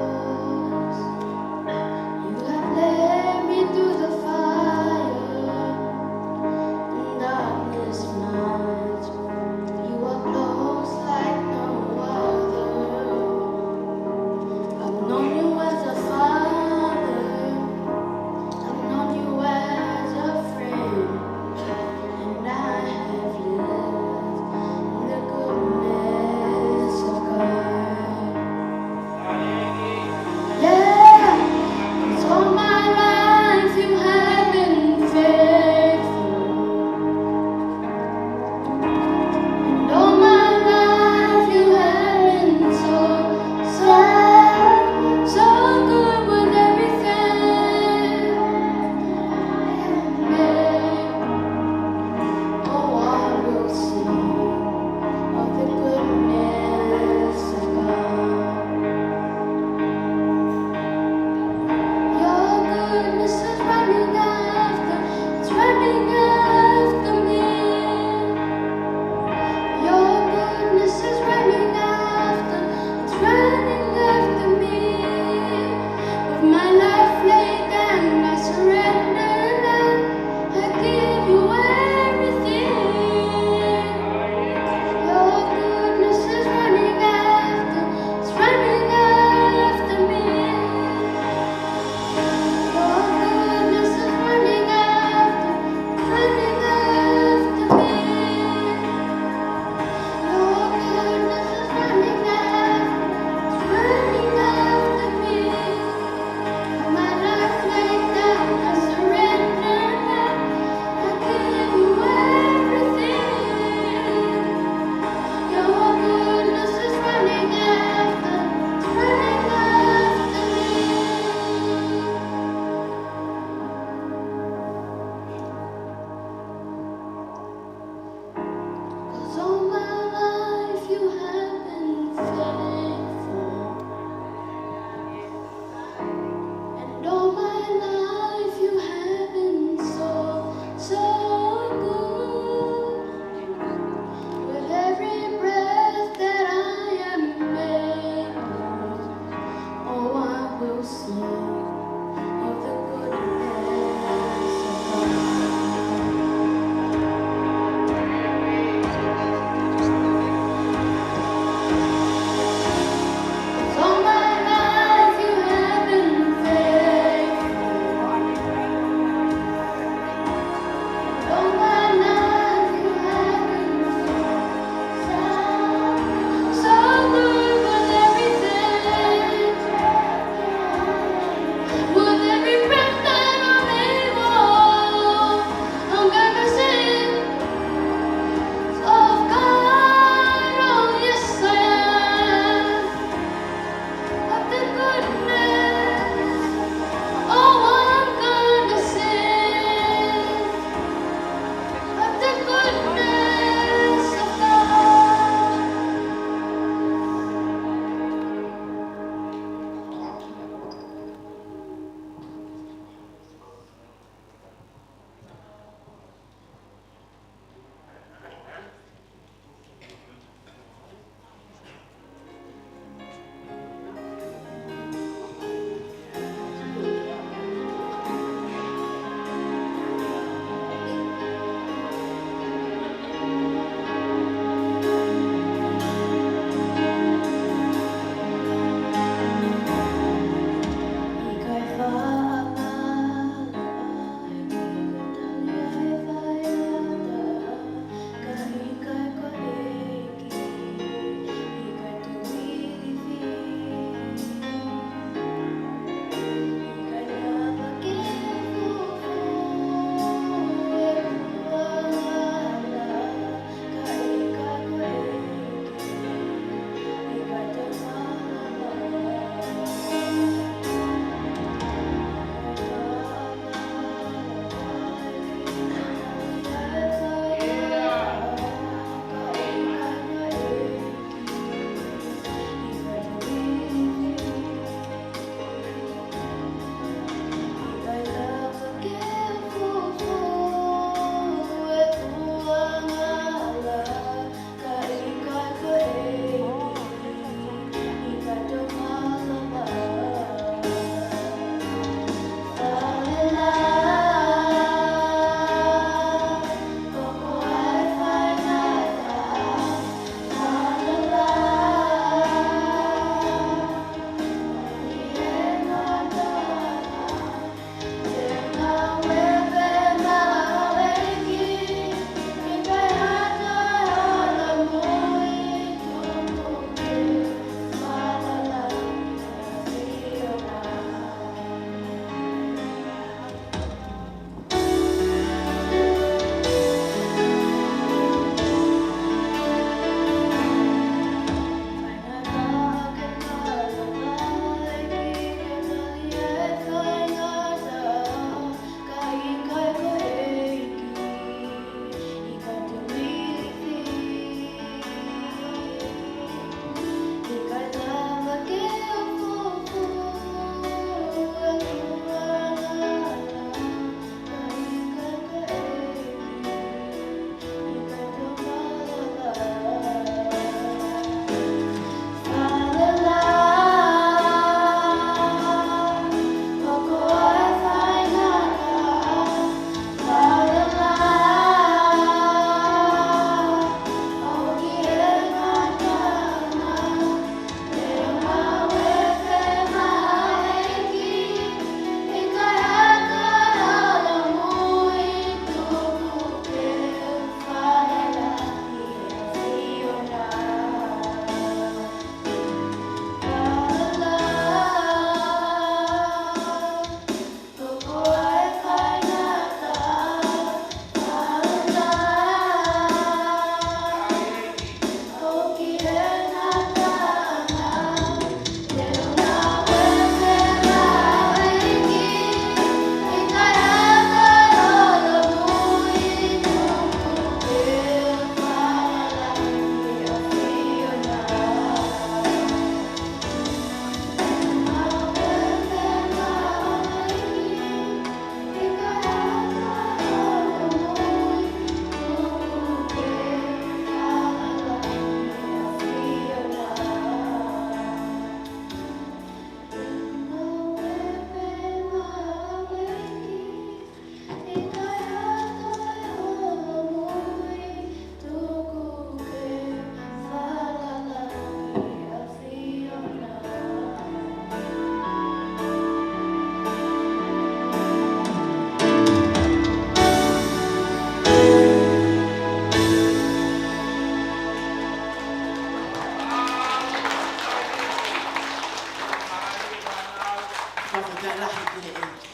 Fakafetaʻi lahi ki he ʻEiki.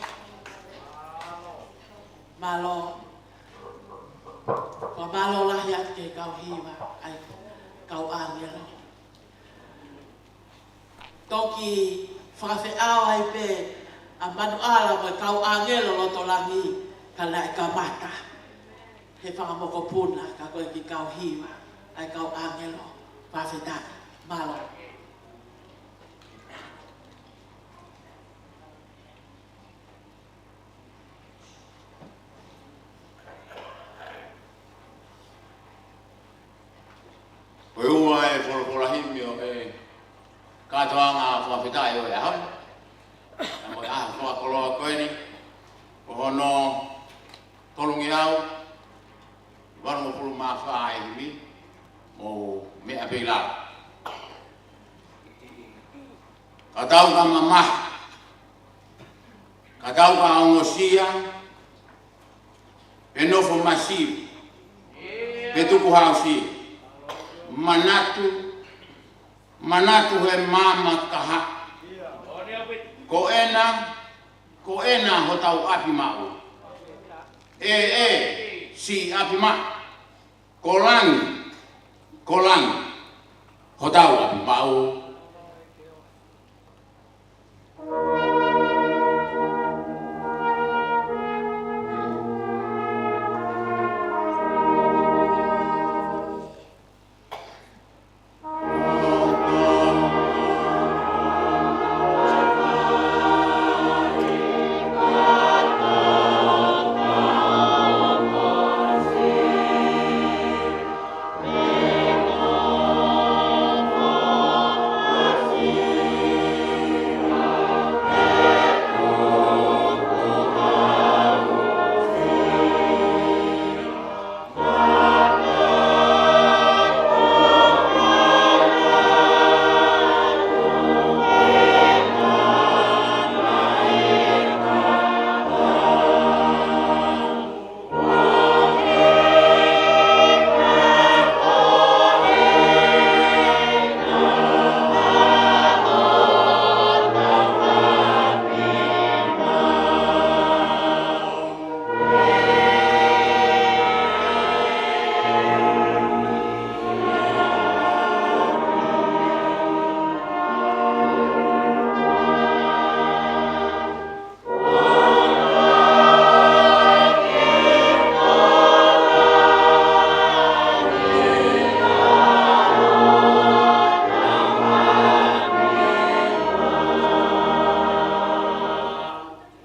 Mālō. Fakamālō lahi atu ki he kau hiva, ʻa e kau ʻāngelo. Toki fakafeʻao ai pē ʻa Manuʻala mo e kau ʻāngelo loto langi, ka naʻe kamata he fanga mokopuna, ka ko e kiʻi kau hiva ʻa e kau ʻāngelo. Fakafetaʻi. Mālō. Ko e ua e folofola himi ʻo e kātoanga fakafetaʻi ʻo e ʻaho ni. Pea mo e ʻaho fakakoloa ko eni, ko hono tolungeau valungofulu mā fā e himi, mou meʻa pē ʻi lalo. Ka tau ka mamahi, ka tau ka ongosia, pe nofo masiva, pe tukuhausia. Manatu, manatu he maama kahaʻu. Ko ena, ko ena hotau ʻapi maʻu. ʻE, ʻe, siʻi ʻapi maʻu. Ko langi, ko langi hotau ʻapi maʻu.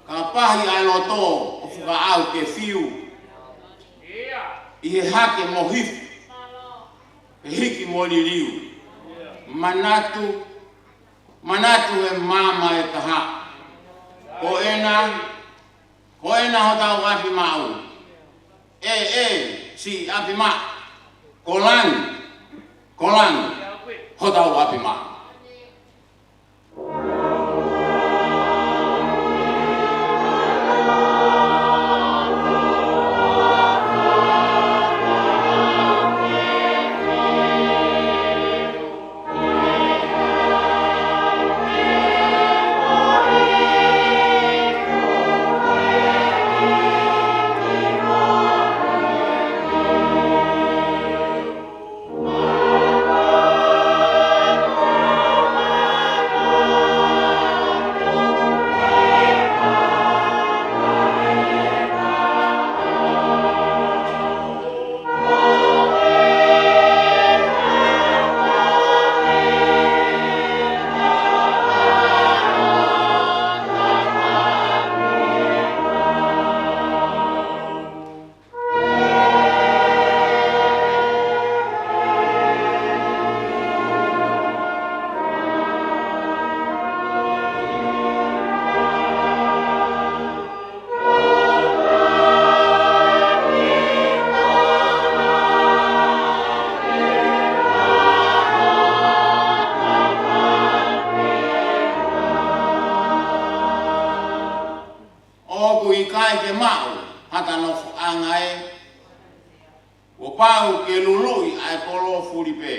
Ka pahi ʻa e loto ʻo fakaʻau ke fiu ʻi he hake mo hifo, he hiki mo liliu. Manatu, manatu he maama e kahaʻu. Ko ena, ko ena hotau ʻapi maʻu. ʻE, ʻe, siʻi ʻapi maʻu. Ko langi, ko langi hotau ʻapi maʻu. ʻOku ʻikai ke maʻu ha tanofoʻanga ē, kuo pau ke luluʻi ʻa e kolo fuli pē.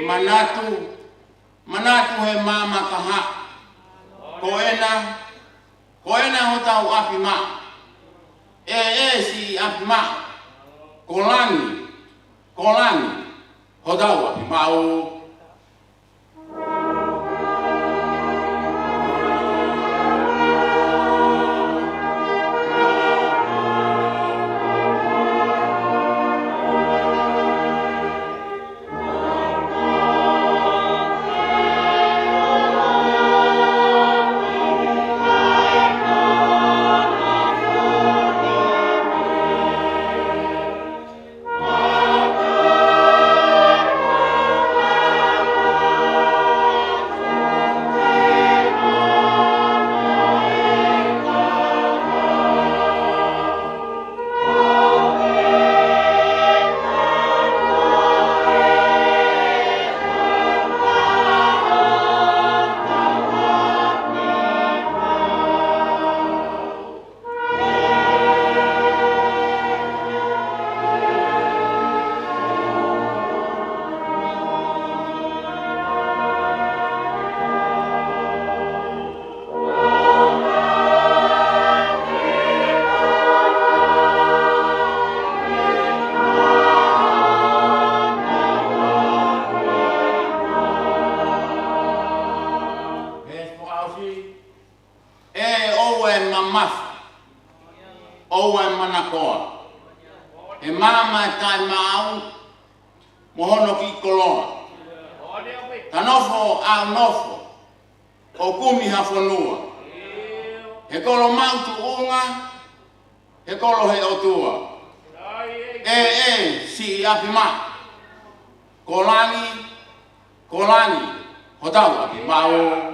Manatu, manatu he maama kahaʻu. Ko ena, ko ena hotau ʻapi maʻa. ʻE, ʻe siʻi ʻapi maʻa. Ko langi, ko langi hotau ʻapi maʻa. ʻE ʻoua ʻe mamafa, ʻoua ʻe manakoa. ʻE maama ʻa e taʻemaau mo hono kiʻi koloa. Ta nofo ʻa e nofo ʻo kumi ha fonua. He kolo maʻu tuʻunga, he kolo he ʻOtua. ʻE, ʻe siʻi ʻapi maʻa. Ko langi, ko langi hotau ʻapi maʻa.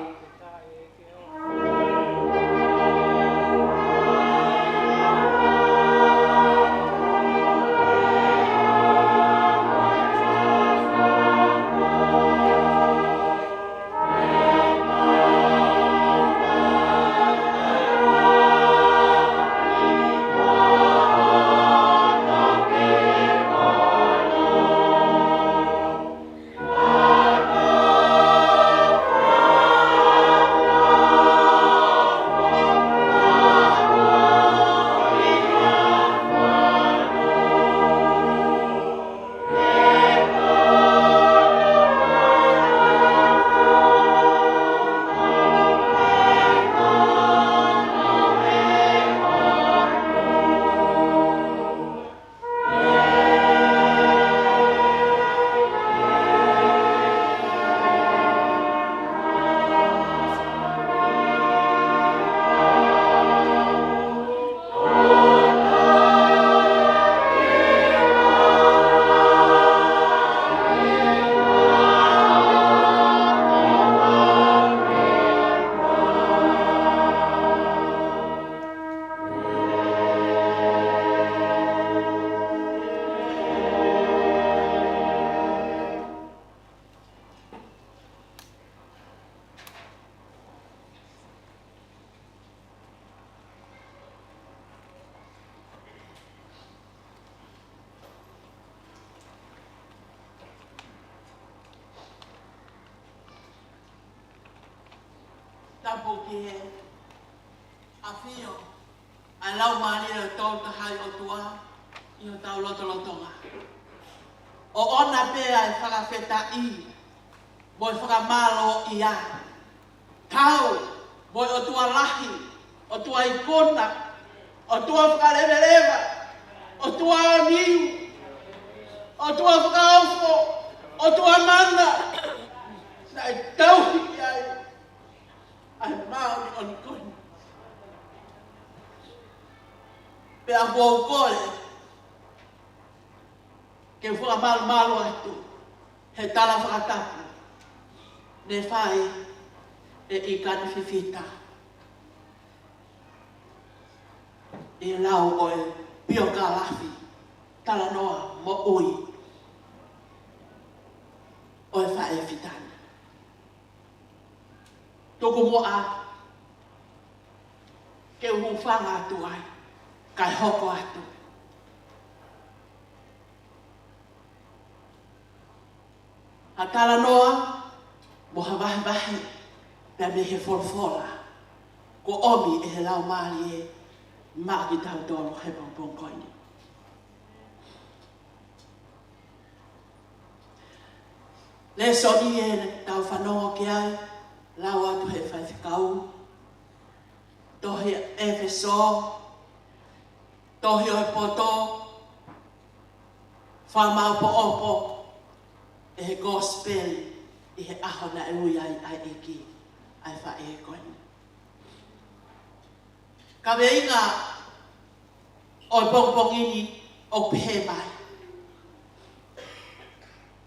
Tapu ki he ʻafio ʻa e Laumālie Tolu Tahaʻi ʻOtua ʻi hotau lotolotonga. ʻOʻona pē ʻa e fakafetaʻi mo e fakamālōʻia. Tau mo e ʻOtua lahi, ʻOtua ikuna, ʻOtua fakaleveleva, ʻOtua ʻo niu, ʻOtua fakaofo, ʻOtua mana, naʻe tauhi ki ai ʻa e māʻoniʻoni ko eni. Pea ʻoku ou kole ke u fakamalumalu atu he tala fakatapu ne fai ʻe ʻIkani Fifita ʻi he lau ʻo e piokalafi talanoa moʻui ʻo e faʻē fitá ni. Tuku muʻa ke u hūfanga atu ai, kae hoko atu ha talanoa mo ha vahevahe pea mei he folofola Kuo ʻomi ʻe he Laumālie maʻa kitautolu he pongipongi ko eni. Lēsoni ʻe tau fanongo ki ai, lau atu ʻe he faifekau, tohi ʻEfesō, tohi ʻo e poto, fakamāʻopoʻopo ʻe he kosipeli ʻi he ʻaho naʻe ui ai ʻa e ʻEiki ʻa e faʻē ko eni. Kaveinga ʻo e pongipongi ni ʻoku pehē mai: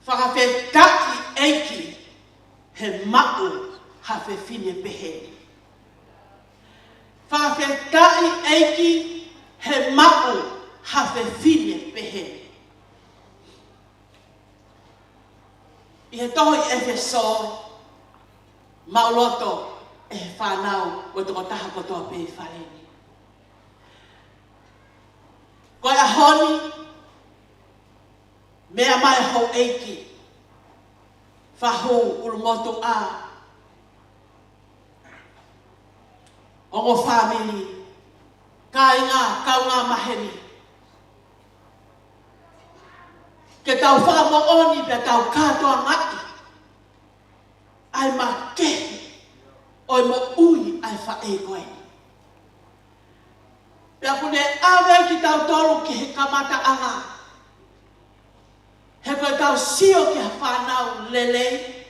Fakafetaʻi ʻEiki he maʻu ha fefine pehē ni. Fakafetaʻi ʻEiki he maʻu ha fefine pehē ni. ʻI he tohi ʻEfesō, maʻuloto ʻe he fānau mo e tokotaha kotoa pē ʻi fale ni. Ko e ʻaho ni, meʻa mai houʻeiki, fahu, ʻulumotuʻa, ongo fāmili, kāinga, kaungā maheni, ke tau fakamoʻoni pea tau kātoangaʻi ʻa e makehe ʻo e moʻui ʻa e faʻē ko eni. Pea ʻoku ne ʻave kitautolu ki he kamataʻanga. He ko ʻetau sio ki ha fānau lelei,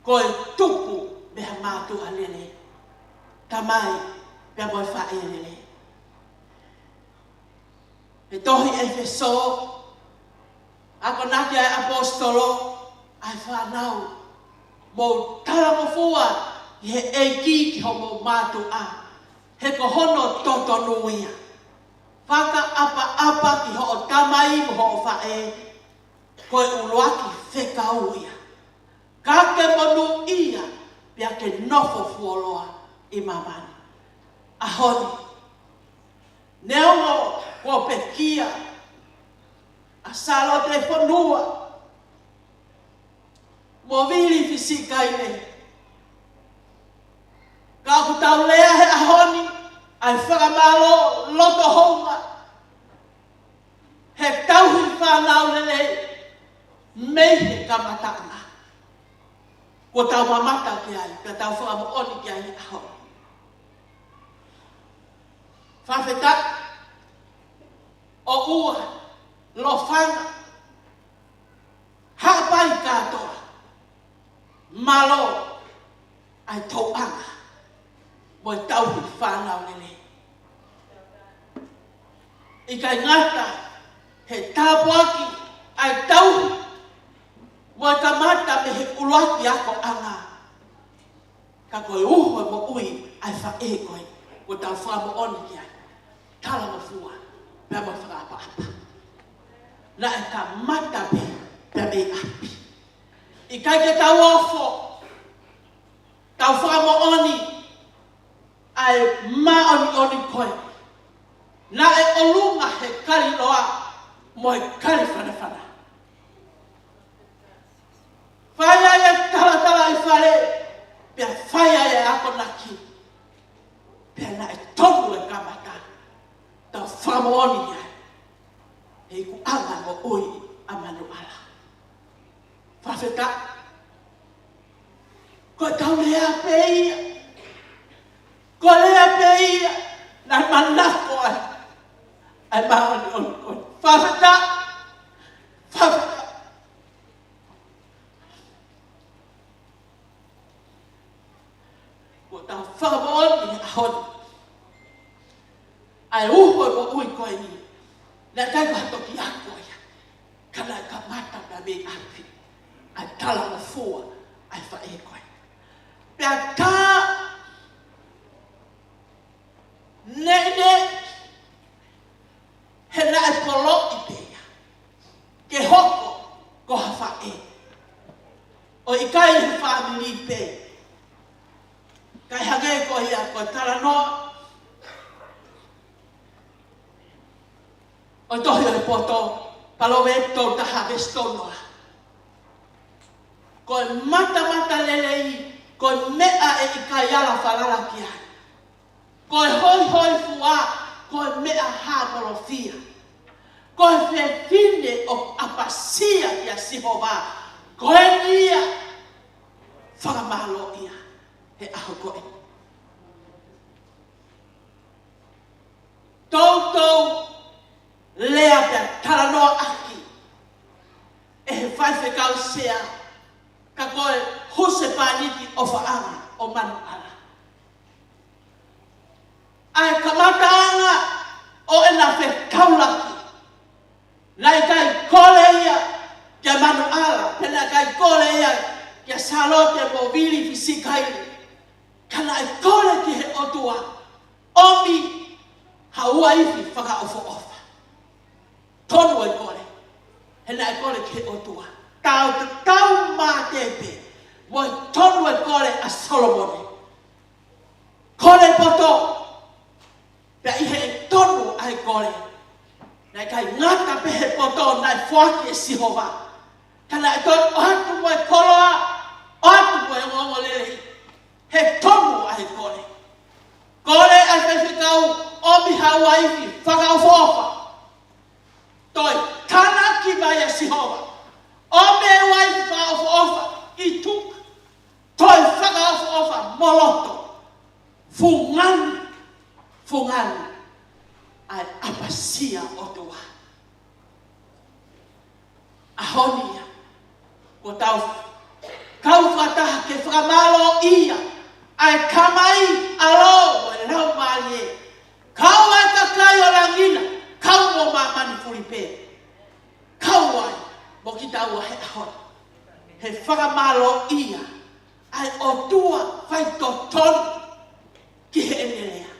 ko e tupu mei ha mātuʻa lelei, tamai pea mo e faʻē lelei. He tohi ʻEfesō, akonaki ʻa e ʻaposetolo, ʻa e fānau, mou talangofua ʻi he ʻEiki ki hoʻomou mātuʻa, he ko hono totonu ia. Fakaʻapaʻapa ki hoʻo tamai mo hoʻo faʻē, ko e ʻuluaki fekau ia. Ka ke monūʻia, pea ke nofo fuoloa ʻi māmani. ʻAho ni, neongo kuo pekia ʻa Sālote Fonua mo Vili Fisikaile, ka ʻoku tau lea he ʻaho ni ʻa e fakamālō loto hounga he tauhi fānau lelei mei he kamataʻanga. Kuo tau mamata ki ai, pea tau fakamoʻoni ki ai he ʻaho ni. Fakafetaʻi, ʻoua, lofanga, haʻapai kātoa, mālō ʻa e tauʻanga mo e tauhi fānau lelei. ʻIkai ngata he tāpuaki ʻa e tauhi mo e kamata mei he ʻuluaki akoʻanga, ka ko e uho e moʻui ʻa e faʻē ko ē, kuo tau fakamoʻoni ki ai, talangofua pea mo e fakaʻapaʻapa. Naʻe kamata pē pea mei ʻapi. ʻIkai ke tau ofo, tau fakamoʻoni ʻa e māʻoniʻoni ko ē. Naʻe ʻolunga he kali loa mo e kali fanafana. Fai ai e talatalaifale, pea fai ai e akonaki, pea naʻe tonu e kamata. Tau fakamoʻoni ai he ikuʻanga moʻui ʻa Manuʻala. Fakafetaʻi. Ko ʻetau lea pē ia. Ko e lea pē ia naʻe manako ai ʻa e māʻoniʻoni ko ē. Fakafetaʻi. Fakafetaʻi. Kuo tau fakamoʻoni he ʻaho ni ʻa e uho e moʻui ko eni, naʻe ʻikai ko ha toki ako ia, ka naʻe kamata pē mei ʻapi ʻa e talangofua ʻa e faʻē ko ē. Pea tā neʻineʻi, he naʻe poloʻi pē ia ke hoko ko ha faʻē, ʻo ʻikai he fāmili pē. Kae hangē ko ia ko e talanoa ʻo e tohi ʻo e poto, Palōveepi tolu taha veesi tolu noa: Ko e matamatalelei, ko e meʻa ʻe ʻikai ala falala ki ai. Ko e hoihoifua, ko e meʻa hā molofia. Ko e fefine ʻoku ʻapasia kia Sihova, ko eni ia fakamālō ia he ʻaho ko ē. Toutou lea pea talanoa ʻaki ʻe he faifekau sea, ka ko e husepāniti ʻofaʻanga ʻo Manuʻala. ʻA e kamataʻanga ʻo ʻena fetaulaki, naʻe ʻikai kole ia kia Manuʻala, pea naʻe ʻikai kole ia kia Sālote mo Vili Fisikaili. Ka naʻe kole ki he ʻOtua, ʻomi ha uaifi fakaʻofoʻofa. Tonu e kole. He naʻe kole ki he ʻOtua. Tau te tau mātē pē mo e tonu e kole ʻa Solomone. Kole poto. Pea ʻi he tonu ʻa e kole, naʻe ʻikai ngata pē he poto naʻe foaki ʻe Sihova, ka naʻe toe ʻoatu mo e koloa, ʻoatu mo e ongoongolelei. He tonu ʻa e kole. Kole ʻa e faifekau, ʻomi ha uaifi fakaʻofoʻofa. Toe tānaki mai ʻa Sihova, ʻomi e uaifi fakaʻofoʻofa ʻi tuʻa. Toe fakaʻofoʻofa mo loto. Fungani, fungani ʻa e ʻapasia ʻOtua. ʻAho ni ia, kuo tau kau fakataha ke fakamālōʻia ʻa e Tamai, ʻAlo mo e Laumālie. Kau ʻa e kakai ʻo langi na, kau mo māmani fulipē. Kau ai mo kitaua he ʻaho ni. He fakamālōʻia ʻa e ʻOtua faitotonu ki heʻene lea.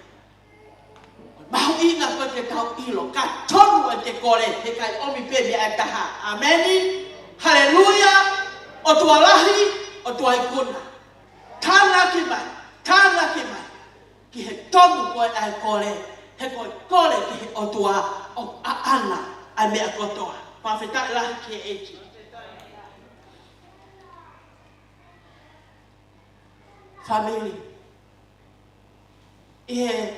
Mahuʻinga ko ē ke tau ʻilo, ka tonu ʻete kole, he ʻikai ʻomi pē meʻa ʻe taha. ʻĀmeni. Haleluia. ʻOtua lahi, ʻOtua ikuna. Tānaki mai, tānaki mai ki he tonu ko ē ʻa e kole, he ko e kole ki he ʻOtua ʻoku ʻaʻana ʻa e meʻa kotoa. Fakafetaʻi lahi ki he ʻEiki. Fāmili. ʻI he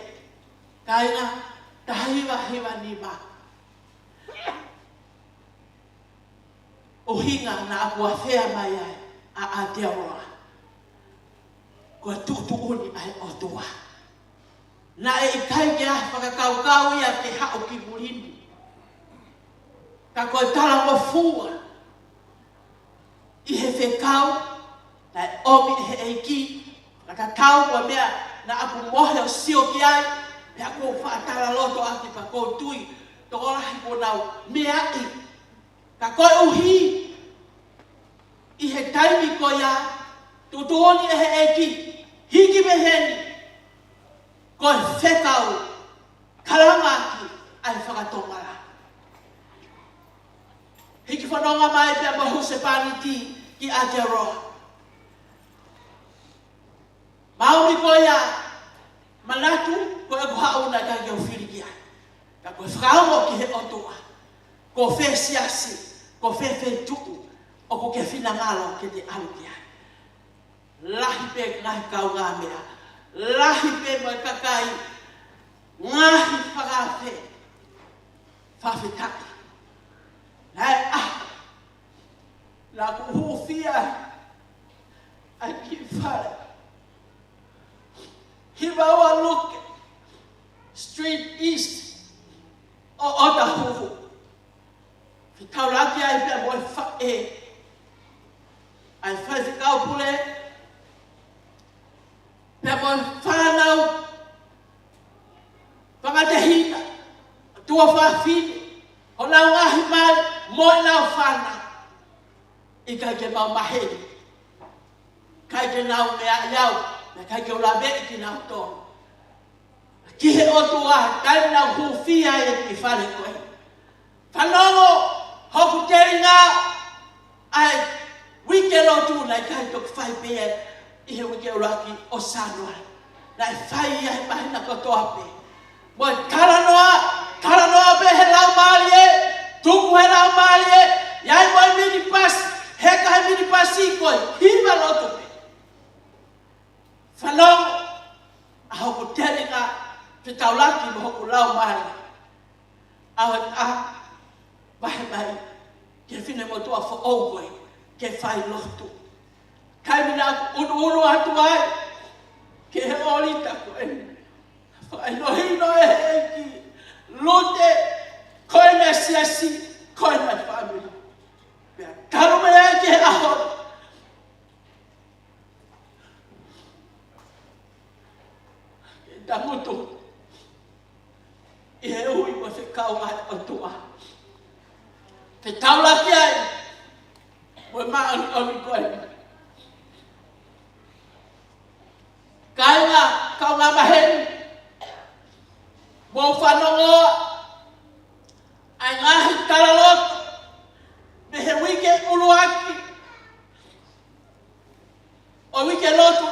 kāinga taha hiva hiva nima, ʻuhinga naʻa ku afea mai ai ʻa Aotearoa, ko e tuʻutuʻuni ʻa e ʻOtua. Naʻe ʻikai ke ʻi ai ha fakakaukau ia ke haʻu ki muli ni. Ka ko e talangofua ʻi he fekau naʻe ʻomi ʻe he ʻEiki, ka tatau mo e meʻa naʻa ku mohe ʻo sio ki ai, pea ʻoku ou faʻa talaloto ʻaki pea ʻoku ou tui, tokolahi kuo nau meaʻi. Ka koeʻuhi ʻi he taimi ko ia, tuʻutuʻuni ʻe he ʻEiki, hiki mei heni, ko e fekau kalanga ʻaki ʻa e fakatomala. Hiki fononga mai pea mo e husepāniti ki Aotearoa. Maumi ko ia, manatu, ko ʻeku haʻu naʻe ʻikai ke u fili ki ai. Ka ko e fakaongo ki he ʻOtua, ko fē siasi, ko fē feituʻu ʻoku ke finangalo ke te ʻalu ki ai. Lahi pē ngaahi kaungāmeʻa, lahi pē mo e kakai, ngaahi fakaafe, fakafetaʻi. Naʻe ʻaho naʻa ku hūfia ai ki fale. Hiva ua Luke Street East ʻo ʻOtahuhu. Fetaulaki ai pea mo e faʻē ʻa e faifekau pule, pea mo e fānau, fanga tehina, tuofāfine, honau ngaahi mali, mo ʻenau fānau. ʻIkai ke mau maheni. ʻIkai ke nau meaʻi au, pea ʻikai ke u laveʻi kinautolu. Ki he ʻOtua, taimi naʻa ku hūfia ai ki fale ko ē. Fanongo hoku telinga ʻa e uike lotu naʻe ʻikai toki fai pē ʻi he uike ʻuluaki ʻo Sānuali. Naʻe fai ia he māhina kotoa pē. Mo e talanoa, talanoa pē he Laumālie, tuku he Laumālie, ʻi ai mo e minipasi, heka he minipasi ko e hiva lotu pē. Fanongo ʻa hoku telinga Fetaulaki mo hoku laumālie. ʻAho ʻe taha, vahe mai ki he finemotuʻa foʻou ko ē ke fai lotu. Taimi naʻa ku ʻunuʻunu atu ai ki he ʻōlita ko ē, fakahinohino ʻe he ʻEiki, Lute, ko ena e siasi, ko ena e fāmili. Pea talu mei ai ki he ʻaho ni, ke tangutu ʻi he ui mo e fekau ʻa e ʻOtua. Fetaulaki ai mo e māʻoniʻoni ko ē. Kāinga, kaungā maheni, mou fanongoa ʻa e ngaahi talaloto mei he uike ʻuluaki ʻo e uike lotu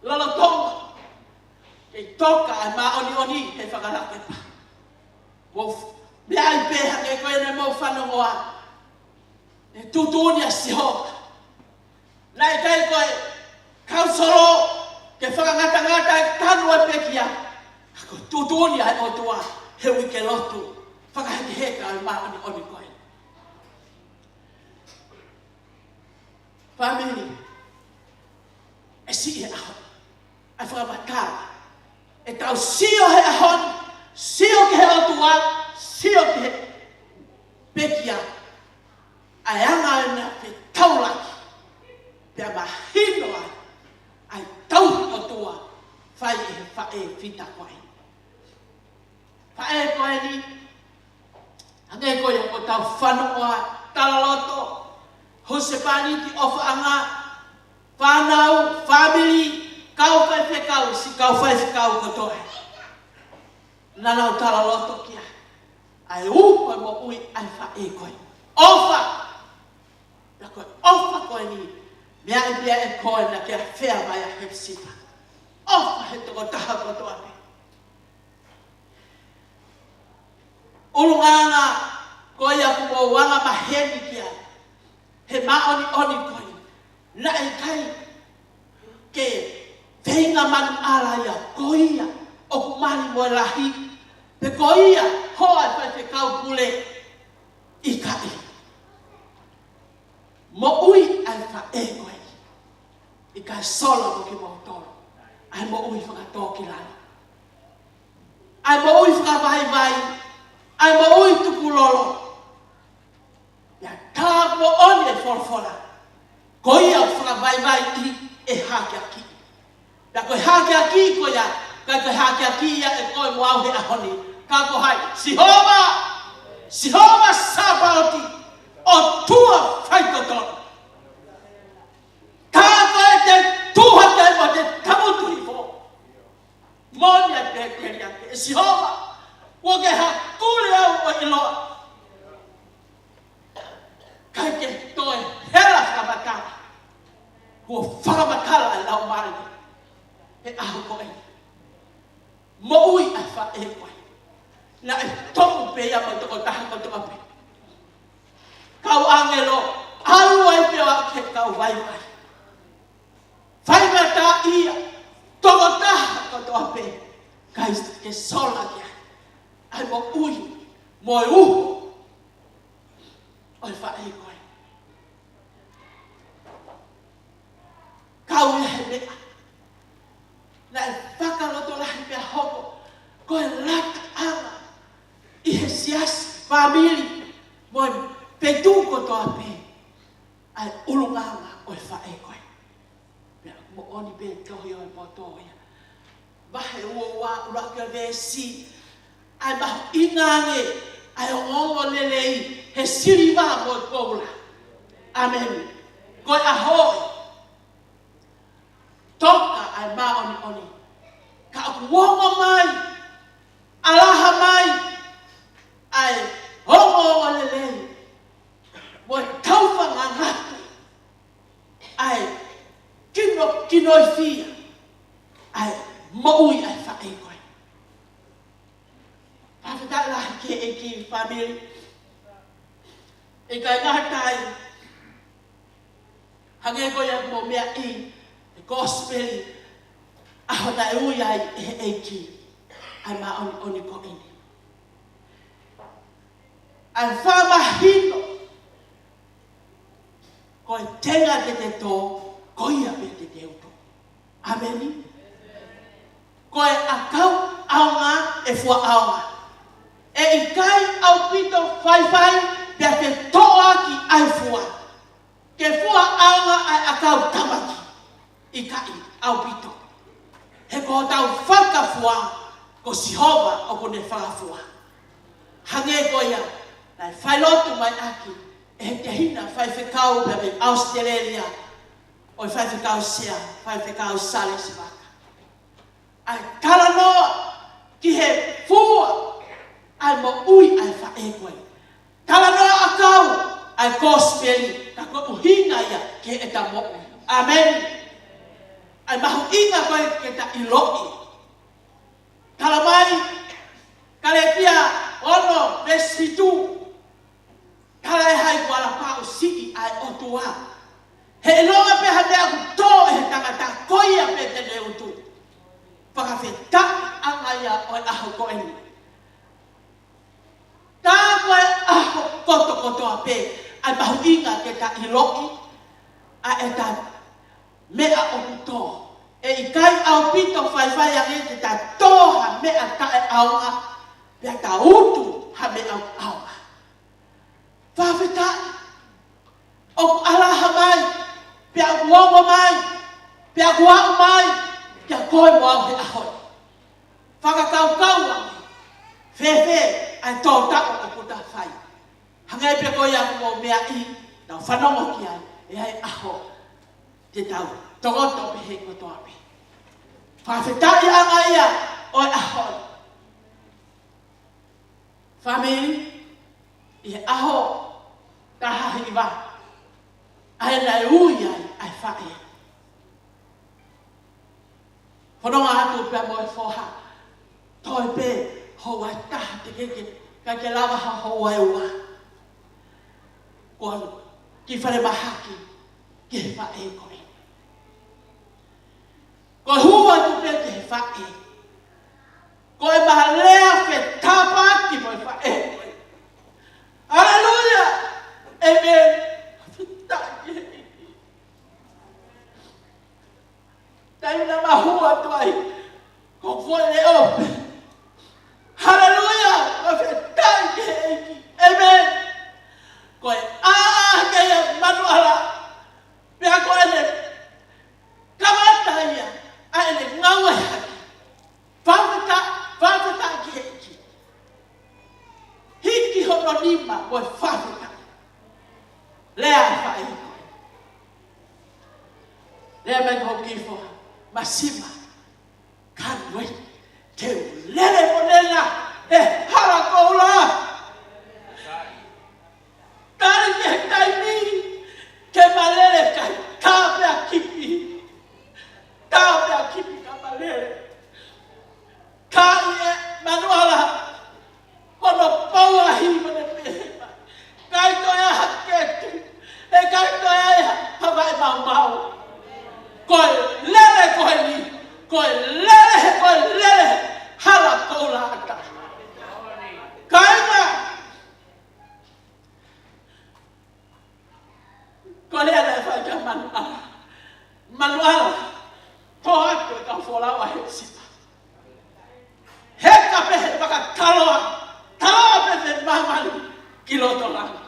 lolotonga, kei toka ʻa e māʻoniʻoni he fakalakepa. Mou f-, meʻa ai pē hangē ko ena mou fanongoa, ʻe tuʻutuʻuni ʻa Sihova. Naʻe ʻikai ko e kausolo ke fakangatangata e tanu ʻa e pekia. Ka ko e tuʻutuʻuni ʻa e ʻOtua he uike lotu, fakahekeheka ʻa e māʻoniʻoni ko ē. Fāmili, ʻe siʻi he ʻaho ni ʻa e fakamatala. ʻE tau sio he ʻaho ni, sio ki he ʻOtua, sio ki he pekia, ʻa e anga ʻena fetaulaki, pea mahino ai ʻa e tauhi ʻOtua fai ʻe he faʻē fita ko ē. Faʻē ko eni, hangē ko ia ko ʻetau fanongoa talaloto, husepāniti, ʻofaʻanga, fānau, fāmili, kau faifekau, siʻi kau faifekau kotoa. Naʻa nau talaloto ki ai ʻa e ʻū ko e moʻui ʻa e faʻē ko ē. ʻOfa. Pea ko e ʻofa ko eni, meʻa ia ʻe koe naʻa ke ʻafea mai ʻa Hepisipa. ʻOfa he tokotaha kotoa pē. ʻUlungaanga ko ia ʻoku mou anga maheni ki ai he māʻoniʻoni ko ē, naʻe ʻikai ke feinga manuʻala ia ko ia ʻoku mali mo e lahi, pe ko ia hoa ʻa e faifekau pule, ʻikai. Moʻui ʻa e faʻē ko ē, ʻikai sola mo kimoutolu ʻa e moʻui fakatōkilalo, ʻa e moʻui fakavaivai, ʻa e moʻui tukulolo. Pea tā moʻoni e folofola, ko ia ʻoku fakavaivaiʻi ʻe hakeakiʻi. Pea ko e hakeakiʻi ko ia, ʻikai ko e hakeakiʻi ia ʻe koe mo au he ʻaho ni. Ka ko hai? Sihova, Sihova Sāpaoti, ʻOtua faitotonu. Tā ko ē te u tuʻu hake mo te u tangutu hifo, moʻoni ʻa e pehē ko ia, ʻe Sihova, kuo ke hakule au ʻo ʻiloa. ʻIkai ke toe hela fakamatala. Kuo fakamatala ʻa e Laumālie he ʻaho ko ē. Moʻui ʻa e faʻē ko ē, naʻe toʻu pē ia mo e tokotaha kotoa pē. Kau ʻāngelo, ʻalu ai pē ʻo aʻu ki he kau vaivai. Faingataʻaʻia tokotaha kotoa pē, ʻikai ke sola ki ai ʻa e moʻui mo e uho ʻo e faʻē ko ē. Kau ia he meʻa naʻe fakalotolahi pea hoko ko e lataʻanga ʻi he siasi, fāmili, mo e feituʻu kotoa pē, ʻa e ʻulungaanga ʻo e faʻē ko ē. Pea moʻoni pē tohi ʻo e poto ia, vahe ua ua, ʻuluaki veesi, ʻa e mahuʻinga ange ʻa e ongoongolelei he siliva mo e koula. ʻĀmeni. Ko e ʻaho ē, toka ʻa e māʻoniʻoni, ka ʻoku ongo mai, ʻalaha mai ʻa e ongoongolelei mo e taufanga ngatu, ʻa e kino, kinoifia ʻa e moʻui ʻa e faʻē ko ē. Fakafetaʻi lahi ki he ʻEiki, fāmili. ʻIkai ngata ai, hangē ko ia ʻoku mou meaʻi he kosipeli, ʻaho naʻe ui ai ʻe he ʻEiki, ʻa e māʻoniʻoni ko eni. ʻA e fakamahino, ko e tenga te te tō, ko ia pē te te utu. ʻĀmeni. Ko e ʻakau ʻaonga ʻe fua ʻaonga. ʻE ʻikai ʻaupito faifai pea ke toʻo ʻaki ʻa e fua. Ke fua ʻaonga ʻa e ʻakau tamaki. ʻIkai ʻaupito. He ko hotau fakafua ko Sihova ʻoku ne fakafua. Hangē ko ia naʻe failotu mai ʻaki ʻe he tehina faifekau pea mei ʻAositelēlia, ʻo e faifekau sea, faifekau Salesi Vaka. ʻA e talanoa ki he fua ʻa e moʻui ʻa e faʻē ko ē. Talanoa ʻakau ʻa e kosipeli, ka ko e ʻuhinga ia ki heʻeta moʻui. ʻĀmeni. ʻA e mahuʻinga ko ē ke ta ʻiloʻi. Tala mai, Kalētia ono, veesi fitu. Tala ʻe hai kuo ala paʻusiʻi ʻa e ʻOtua. He ʻilonga pē ha meʻa ʻoku tō ʻe he tangata, ko ia pē te ne utu. Fakafetaʻi ʻanga ia ʻo e ʻaho ko eni. Tā ko e ʻaho kotokotoa pē, ʻa e mahuʻinga ke ta ʻiloʻi ʻa ʻeta meʻa ʻoku tō. ʻE ʻikai ʻaupito faifai ange ke ta tō ha meʻa taʻeʻaonga, pea ta utu ha meʻa ʻoku ʻaonga. Fakafetaʻi. ʻOku ʻalaha mai, pea ʻoku ongo mai, pea ʻoku aʻu mai, kia koe mo au he ʻaho ni. Fakakaukau ange, fēfē ʻa e tō taʻu ʻoku ta fai. Hangē pē ko ia ʻoku mou meaʻi, tau fanongo ki ai, ʻe ʻi ai e ʻaho te tau tokoto pehē kotoa pē. Fakafetaʻi ʻanga ia ʻo e ʻaho ni. Fāmili, ʻi he ʻaho taha hiva, ʻa ē naʻe ui ai ʻa e faʻē. Fononga atu pea mo e foha, toe pē houa ʻe taha teʻeki ke, ka ke lava ha houa ʻe ua. Kuo kiʻi falemahaki ki he faʻē ko ē. Ko e hū atu pē ki he faʻē, ko e maha lea fetapa ki mo e faʻē ko ē. Haleluia! ʻĒmeni. Fakafetaʻi ki he ʻEiki. Taimi naʻa ma hū atu ai, ko e foʻi leʻo pē. Haleluia! Fakafetaʻi ki he ʻEiki. ʻĒmeni. Ko e ʻā hake ia ʻa Manuʻala, pea ko ʻene kamata ia ʻa ʻene ngāue hake. Fakafetaʻi, fakafetaʻi ki he ʻEiki. Hiki hono nima mo e fakafetaʻi. Lea ʻa e faʻē ko ē. Lea mai ki hoku kiʻi foha, Masima, can't wait. Te u lele mo Nena he hala koula. Tali ki he taimi ke ma lele, kae tā pē ʻa Kipi. Tā pē ʻa Kipi kae ma lele. Ka ʻi he Manuʻala, ko hono pou ahi mo ʻene pehē mai, ʻikai toe ʻi ai ha ketu, ʻe ʻikai toe ʻi ai ha vaʻe maumau. Ko e lele ko eni, ko e lele he, ko e lele he hala koula ʻatā. Kāinga, ko e lea naʻe fai kia Manuʻala. Manuʻala, tō atu e kau folau ʻa Hepisipa. Heka pē he fakataloa, taloa pē he māmani ki loto langi.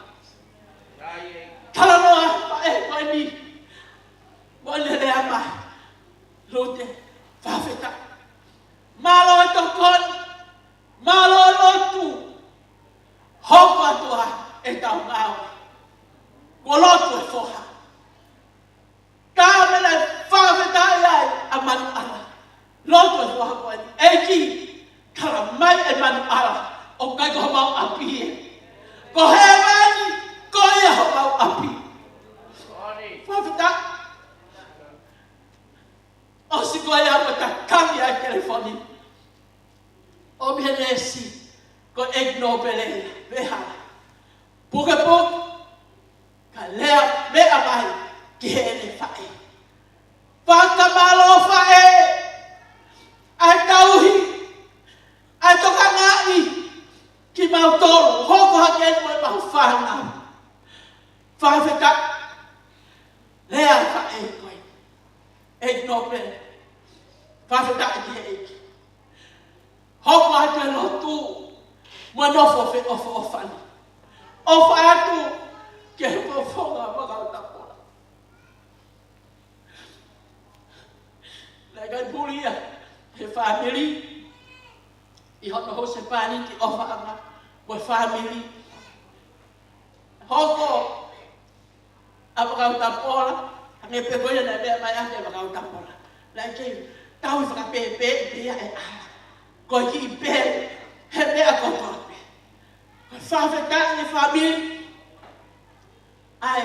Talanoa ʻa e faʻē ko eni mo ʻene lea mai, Lute, fakafetaʻi. Mālō e tokoni, mālō e lotu. Hoko atu ā ʻetau ngāue. Kuo lotu e foha. Ka mena fakafetaʻi ai ʻa Manuʻala. Lotu e foha ko eni, ʻEiki, tala mai ʻe Manuʻala, ʻoku ʻikai ko homau ʻapi ē. Ko hēvani, ko ia homau ʻapi. Fakafetaʻi. ʻOsi ko ia ʻo ta tangi ai telefoni. ʻOmi he neesi, ko e ʻEiki Nōpele ia, vehala. Pukepuke, kae lea meʻa mai ki heʻene faʻē. Fakamālō faʻē, ʻa e tauhi, ʻAna. Fakafetaʻi. Lea faʻē ko ē. ʻEiki Nōpele. Fakafetaʻi ki he ʻEiki. Hoko atu e lotu. Mo e nofo feʻofoʻofani. ʻOfa atu ki he fofonga ʻo Vakautapola. Naʻe ʻikai puli ia he fāmili. ʻI hono husepāniti ʻofaʻanga mo e fāmili. Hoko ʻa Vakautapola, hangē pē ko ia naʻe meʻa mai ʻaki ʻa Vakautapola. Naʻe kei tauhi fakapēpē pē ia ʻe ʻAna. Ko e kiʻi pē, he meʻa kotoa pē. Ko e fakafetaʻi e fāmili. ʻAi,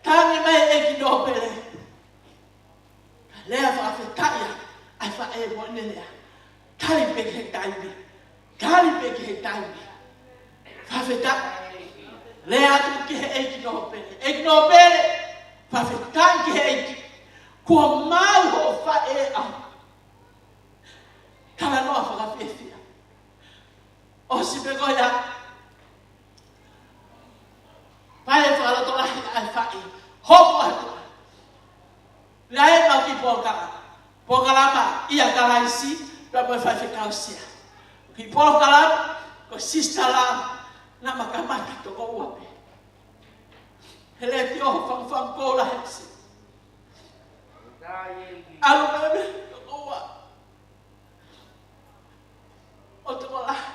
tangi mai ʻEiki Nōpele. Lea fakafetaʻi ʻa e faʻē mo ʻene lea. Tali pē ki he taimi. Tali pē ki he taimi. Fakafetaʻi. Lea atu ki he ʻEiki Nōpele. ʻEiki Nōpele. Fakafetaʻi ki he ʻEiki. Kuo maʻu hoʻo faʻē ʻa. Talanoa fakafiefia. ʻOsi pē ko ia. Fai e fakalotolahi ʻa e faʻē. Hoko atu. Lea e mau kiʻi polokalama. Polokalama ʻia Kalaisi, pea mo e faifekau sea. Kiʻi polokalama, ko Sister Love, naʻa ma kamata toko ua pē. He letiō Fangafanga Koula Hepsi. ʻAlu pē mei toko ua. ʻO toko lahi,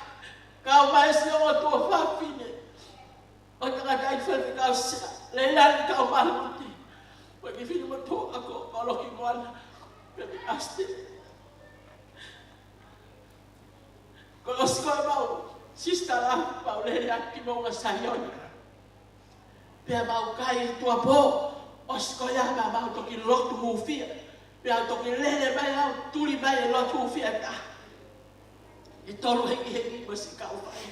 kau mai siʻi ongo tuofāfine. ʻO tangataʻeiki faifekau sea, Leilani Kaumaluti. Mo e kiʻi finemotuʻa ko Koloki Moana. Pea mei ʻAositelēlia. Ko e ʻosi ko ē mau, Sister Love, mau lele atu ki Moʻunga Saione. Pea mau kai tuʻapō, ʻosi ko ia pea mau toki lotu hūfia. Pea toki lele mai au, tuli mai e lotu hūfia ʻe taha. ʻE tolu hengihengi mo siʻi kau faʻē.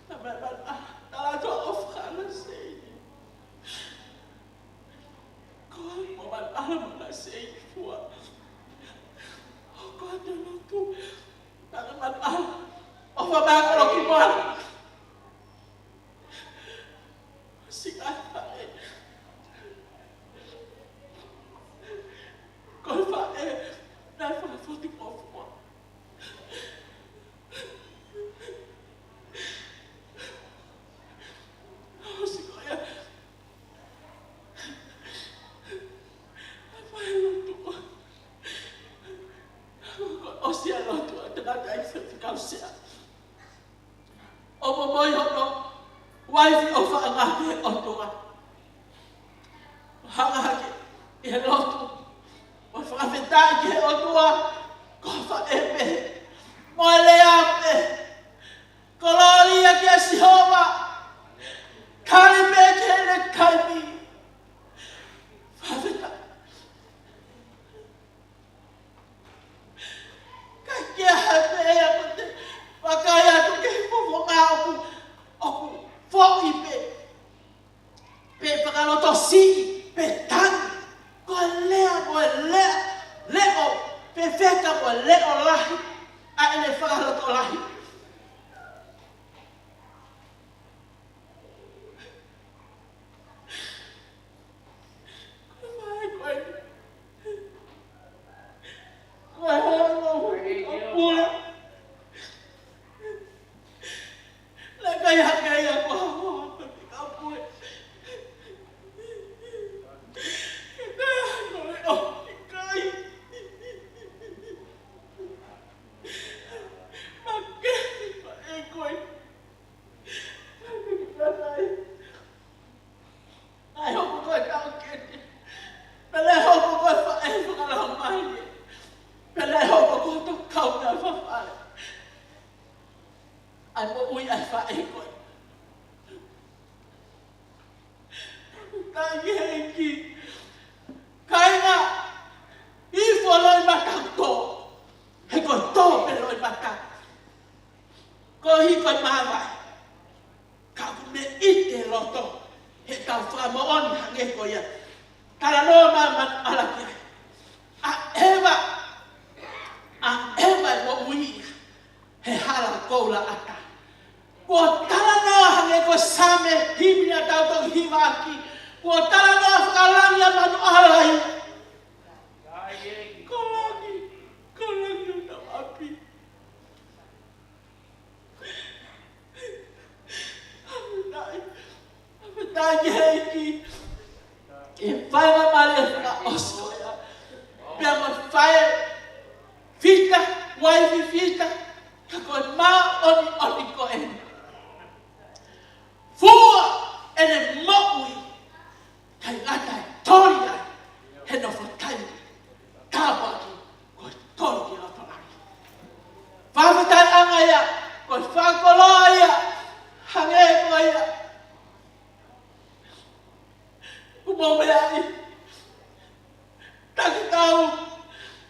Tama e mana, tala atu ʻa ʻOfa ʻAna Seini. Ko e mo mana ʻAna Seini Fua. Hoko atu e lotu. Tama e mana, ʻOfa Mākoloki Moana. Siʻi faʻē. Ko e faʻē naʻe fakafotungofua. ʻOsi ko ia. Naʻe fai lotu. ʻOsi e lotu ʻa e tangataʻeiki faifekau sea. ʻO momoi hono uaifi ʻofaʻanga ki he ʻOtua. Hanga hake ʻi he lotu. ʻO fakafetaʻi ki he ʻOtua. Ko e faʻē pē. Mo e lea pē. Kolōlia kia Sihova. Tali pē ki heʻene taimi. Fakafetaʻi. Ka ke ha pē ia ko te vakai atu ki he fofonga ʻoku, ʻoku foʻi pē. Pe fakalotosiʻi, pe tangi. Ko e lea, ko e lea, leʻo, pe feka ko e leʻo lahi, ʻa ʻene fakalotolahi. Ko e fai ko e. Ko e holo, ko e pule. Naʻe ʻikai hake ia ko e holo, ko e pule. Naʻe holo, ʻikai. Make, ko e ko e. Naʻe hoko ko e taʻokete. Pea naʻe hoko ko e faʻē fakalaumālie. Pea naʻe hoko ko e tokoni ʻa e fafale. ʻA e moʻui ʻa e faʻē ko ē. Ka ʻi he ʻEiki. Kāinga, ifo loʻimata tō. He ko e tō pē loʻimata. Koeʻuhi ko e māvae. Ka ʻoku meʻite loto, he tau fakamoʻoni hangē ko ia. Talanoa mai Manuʻala ki ai. ʻAʻeva, ʻaʻeva e moʻui ia, he hala koula ʻatā. Pea mo e faʻē fita, uaifi fita, ka ko e māʻoniʻoni ko ē. Fua ʻene moʻui, ʻikai ngata ʻi he toli ai he nofo taimi, tāpuaki ko e toli ki loto lahi. Fakafetaʻiʻanga ia, ko e fakakoloa ia, hangē ko ia. Kuo mou meaʻi, takitau,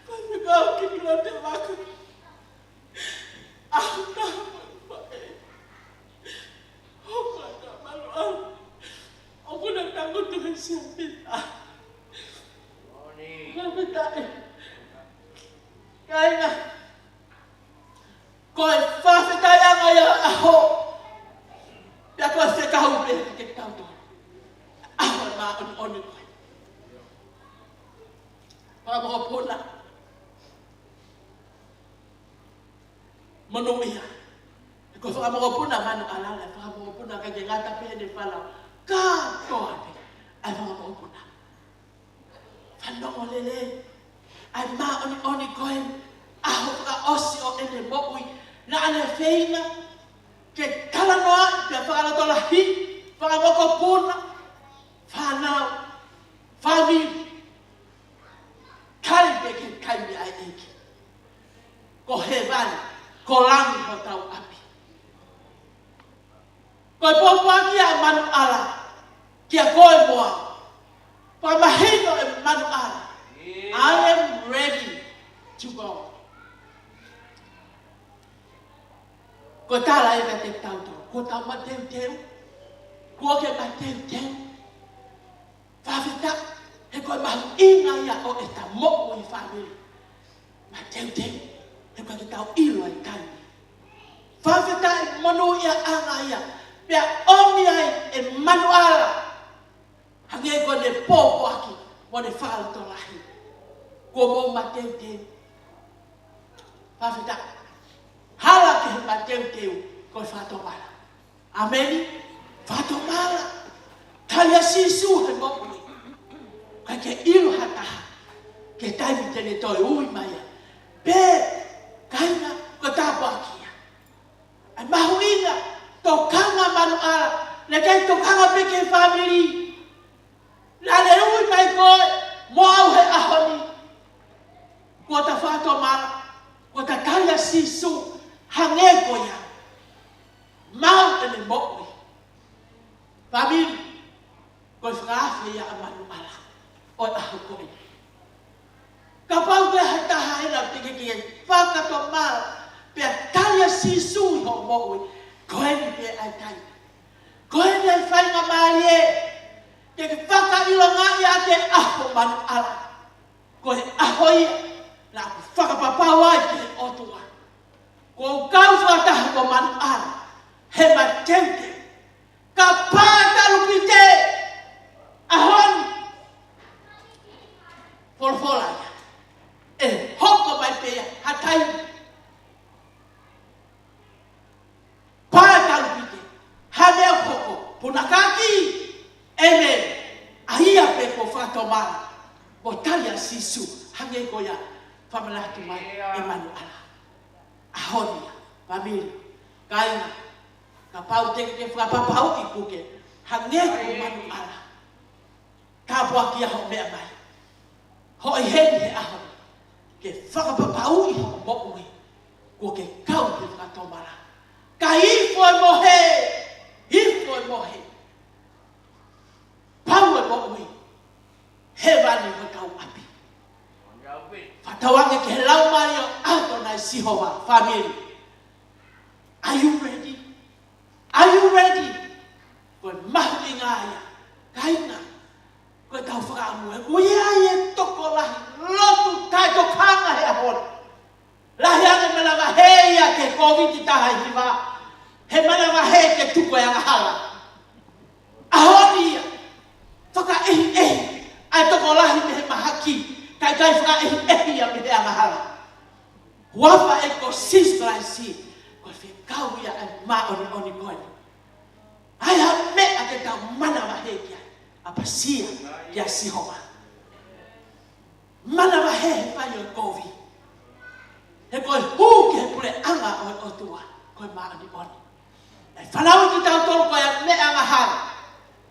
faifekau ki Kilotevaka. ʻAho taha mai, mai. ʻO mai ka malu au. ʻOku na tangutu he siapita. Fakafetaʻi. Kāinga. Ko e fakafetaʻiʻanga ia ʻaho. Pea ko e fekau pē kiate kitautolu. ʻAho māʻoniʻoni ko ē. Fakamokopuna. Monūʻia. Ko e fakamokopuna Manuʻala, fakamokopuna ʻikai ke ngata pē heʻene fala. Kātoa pē ʻa e fakamokopuna. Fanongo lelei ʻa e māʻoniʻoni ko ē, ʻaho fakaʻosi ʻo ʻene moʻui, naʻa ne feinga ke talanoaʻi pea fakalotolahi, fakamokopuna, fānau, fāmili, tali pē ki he taimi ʻa e ʻEiki. Ko hēvani, ko langi hotau ʻapi. Ko e pōpoaki ʻa Manuʻala kia koe mo au. Fakamahino ʻe Manuʻala, "I am ready to go." Ko e tala ē kiate kitautolu, kuo tau mateuteu, kuo ke mateuteu. Fakafetaʻi, he ko e mahuʻinga ia ʻo ʻeta moʻui fāmili. Mateuteu, he ʻikai ke tau ʻilo ʻa e taimi. Fakafetaʻi, monūʻiaʻanga ia, pea ʻomi ai ʻe Manuʻala, hangē ko ʻene pōpoaki mo ʻene fakalotolahi. Kuo mou mateuteu. Fakafetaʻi. Hala ki he mateuteu, ko e fakatomala. ʻĀmeni. Fakatomala. Tali ʻa Sīsū he moʻui. ʻIkai ke ʻilo ha taha ki he taimi te ne toe ui mai ai. Pea, kāinga, ko e tāpuaki ia. ʻA e mahuʻinga, tokanga Manuʻala, naʻe ʻikai tokanga pē ki he fāmili. Naʻa ne ui mai koe mo au he ʻaho ni. Kuo ta fakatomala, kuo ta tali ʻa Sīsū, hangē ko ia. Maʻu ʻene moʻui. Fāmili, ko e fakaafe ia ʻa Manuʻala ʻo e ʻaho ko eni. Kapau ko ha taha hena te ke ke fakatomala, pea tali ʻa Sīsū ʻi hoʻo moʻui, ko eni pē ʻa e taimi. Ko eni ʻa e faingamālie ke ke fakaʻilongaʻi ʻa e ʻaho Manuʻala. Ko e ʻaho ia naʻa ku fakapapau ai ki he ʻOtua. Kuo u kau fakataha mo Manuʻala he mateuteu. Kapau ʻe talupite ʻaho ni, folofola ia, ʻe hoko mai pē ia ha taimi. Kapau ʻe talupite, ha meʻa ʻe hoko, punakaki, ʻēmeni. ʻA ia pē kuo fakatomala mo tali ʻa Sīsū, hangē ko ia fakamanatu mai ʻe Manuʻala. ʻAho ni ia, fāmili, kāinga, kapau te ke fakapapauʻi kuo ke hangē ko Manuʻala. Tāpuakiʻi hoʻo meʻa mai. Hoʻo ʻi heni he ʻaho ni, ke fakapapauʻi hoʻo moʻui, kuo ke kau he fakatomala. Ka ifo e mohe, ifo e mohe. Pau e moʻui, hēvani hotau ʻapi. Fakatauange ki he Laumālie ʻo ʻAtonai Sihova, fāmili. Are you ready? Are you ready? Ko e mahuʻinga ia, kāinga. Ko ʻetau fakaʻamu ē, ko ia ai e tokolahi, lotu taʻetokanga he ʻaho ni. Lahi ange manavahē ia ki he Kōviti taha hiva, he manavahē ke tuku e angahala. ʻAho ni ia, fakaʻehiʻehi ʻa e tokolahi mei he mahaki, kae ʻikai fakaʻehiʻehi ia mei he angahala. Huafa ē ko Sīsū Kalaisi, ko e fekau ia ʻa e māʻoniʻoni ko eni. ʻAi ha meʻa ke tau manavahē ki ai, ʻapasia kia Sihova. Manavahē he fai ʻo e kovi. He ko e hū ki he puleʻanga ʻo e ʻOtua ko e māʻoniʻoni. ʻE fanauʻi kitautolu ko e meʻa angahala.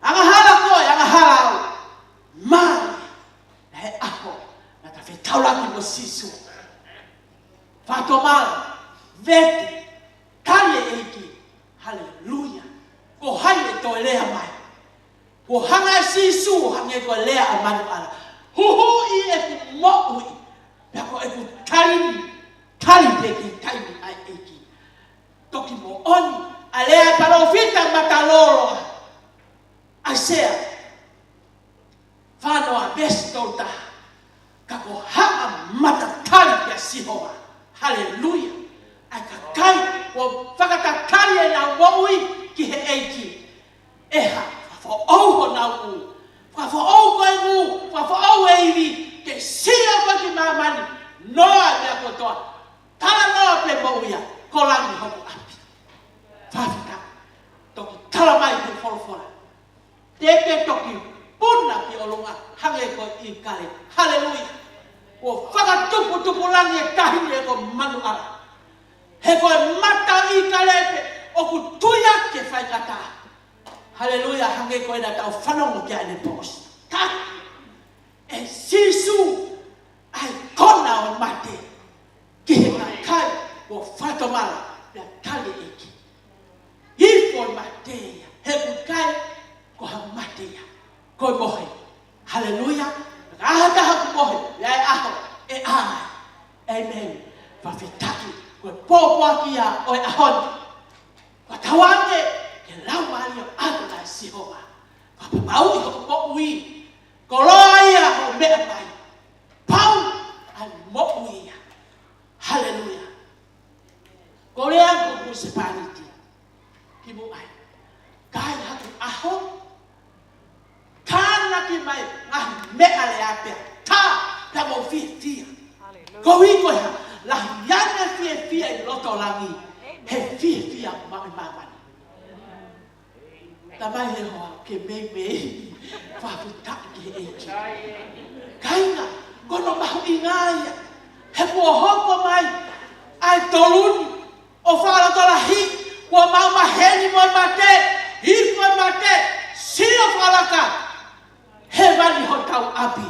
Angahala koe, angahala au. Mālie, naʻe ʻaho naʻa ta fetaulaki mo Sīsū. Fakatomala, vete, tali e ʻEiki. Haleluia. Ko hai ʻe toe lea mai? Kuo hanga ʻe Sīsū ʻo hangē ko e lea ʻa Manuʻala. Huhuʻi ʻeku moʻui, pea ko ʻeku taimi, tali pē ki he taimi ʻa e ʻEiki. Toki moʻoni ʻa e lea ʻa e palōfita matalolo, ʻAisea fā noa veesi tolu taha. Ka ko haʻamata tali kia Sihova. Haleluia. ʻA e kakai kuo fakatatali ʻenau moʻui ki he ʻEiki, ʻe hā? Fakafoʻou honau ngū. Fakafoʻou ko e ngū, fakafoʻou e ivi, ke sio koe ki māmani, noa e meʻa kotoa. Talanoa pē moʻui ia, ko langi hoku ʻapi. Fakafetaʻi. Toki tala mai he folofola, te ke toki puna ki ʻolunga hangē ko ʻIkale. Haleluia. Kuo fakatuputupu langi e tahi ni ʻe ko Manuʻala. He ko e mata ʻIkale pē ʻoku tuiaki e faingataʻa. Haleluia. Hangē ko ena tau fanongo ki ai ʻanepō ʻosi. Taki ʻe Sīsū ʻa e kona ʻo e mate ki he kakai kuo fakatomala pea tali e ʻEiki. Hifo e mate ia, he ʻoku ʻikai ko ha mate ia, ko e mohe. Haleluia. Ka ʻi ai ha taha ʻoku mohe, ʻi ai e ʻaho ʻe ʻā ai. ʻĒmeni. Fakafetaʻi. Ko e pōpoaki ia ʻo e ʻaho ni. Fakatauange ke laumālie ʻo ʻAtonai Sihova. Fakapapauʻi hoʻo moʻui. Koloa ia hoʻo meʻa mai. Pau ʻa e moʻui ia. Haleluia. Ko e lea ko e husepāniti kimuʻa ai. Ka ʻi ai haku ʻaho, tānaki mai ngaahi meʻalea pea tā, pea mou fiefia. Haleluia. Koeʻuhi ko e hā? Lahi ange fiefia ʻi loto langi, he fiefia maʻu ʻi māmani. Tamai, he hoa ke meimei. Fakafetaʻi ki he ʻEiki. Kāinga, ko hono mahuʻinga ia. He kuo hoko mai ʻa e tolu ni ʻo fakalotolahi, kuo maʻu maheni mo e mate, hifo e mate, sio fakalaka, hēvani hotau ʻapi.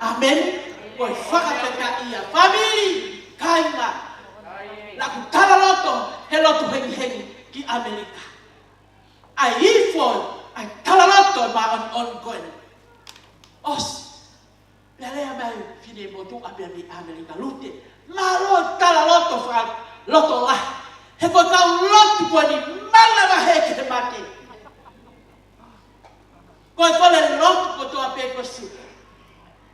ʻĀmeni. Ko e fakafetaʻi ia. Fāmili, kāinga, naʻa ku talaloto he lotu hengihengi ki ʻAmelika. ʻA e hifo ʻa e talaloto māʻoniʻoni ko eni. ʻOsi. Pea lea mai finemotuʻa pē mei ʻAmelika, Lute, mālō talaloto fakalotolahi. He ko e kau lotu ko eni manavahē ki he mate. Ko e kole lotu kotoa pē ko e sio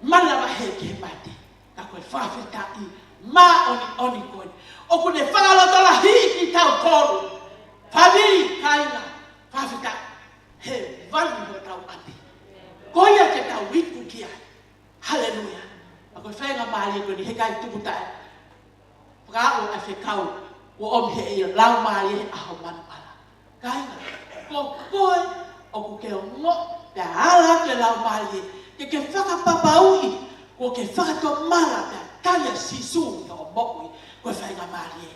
manavahē ki he mate. Ka ko e fakafetaʻi māʻoniʻoni ko eni. ʻOku ne fakalotolahiʻi kitautolu. Fāmili, kāinga, fakafetaʻi. Hēvani hotau ʻapi. Ko ia ke tau iku ki ai. Haleluia. Ka ko e faingamālie ko eni he ʻikai tuku taʻe fakaaʻu ʻa e fekau kuo ʻomi he ʻEiki, Laumālie he ʻaho Manuʻala. Kāinga, ko koe ʻoku ke ongoʻi pea ala atu e Laumālie ke ke fakapapauʻi kuo ke fakatomala pea tali ʻa Sīsū ʻi hoʻo moʻui, ko e faingamālie.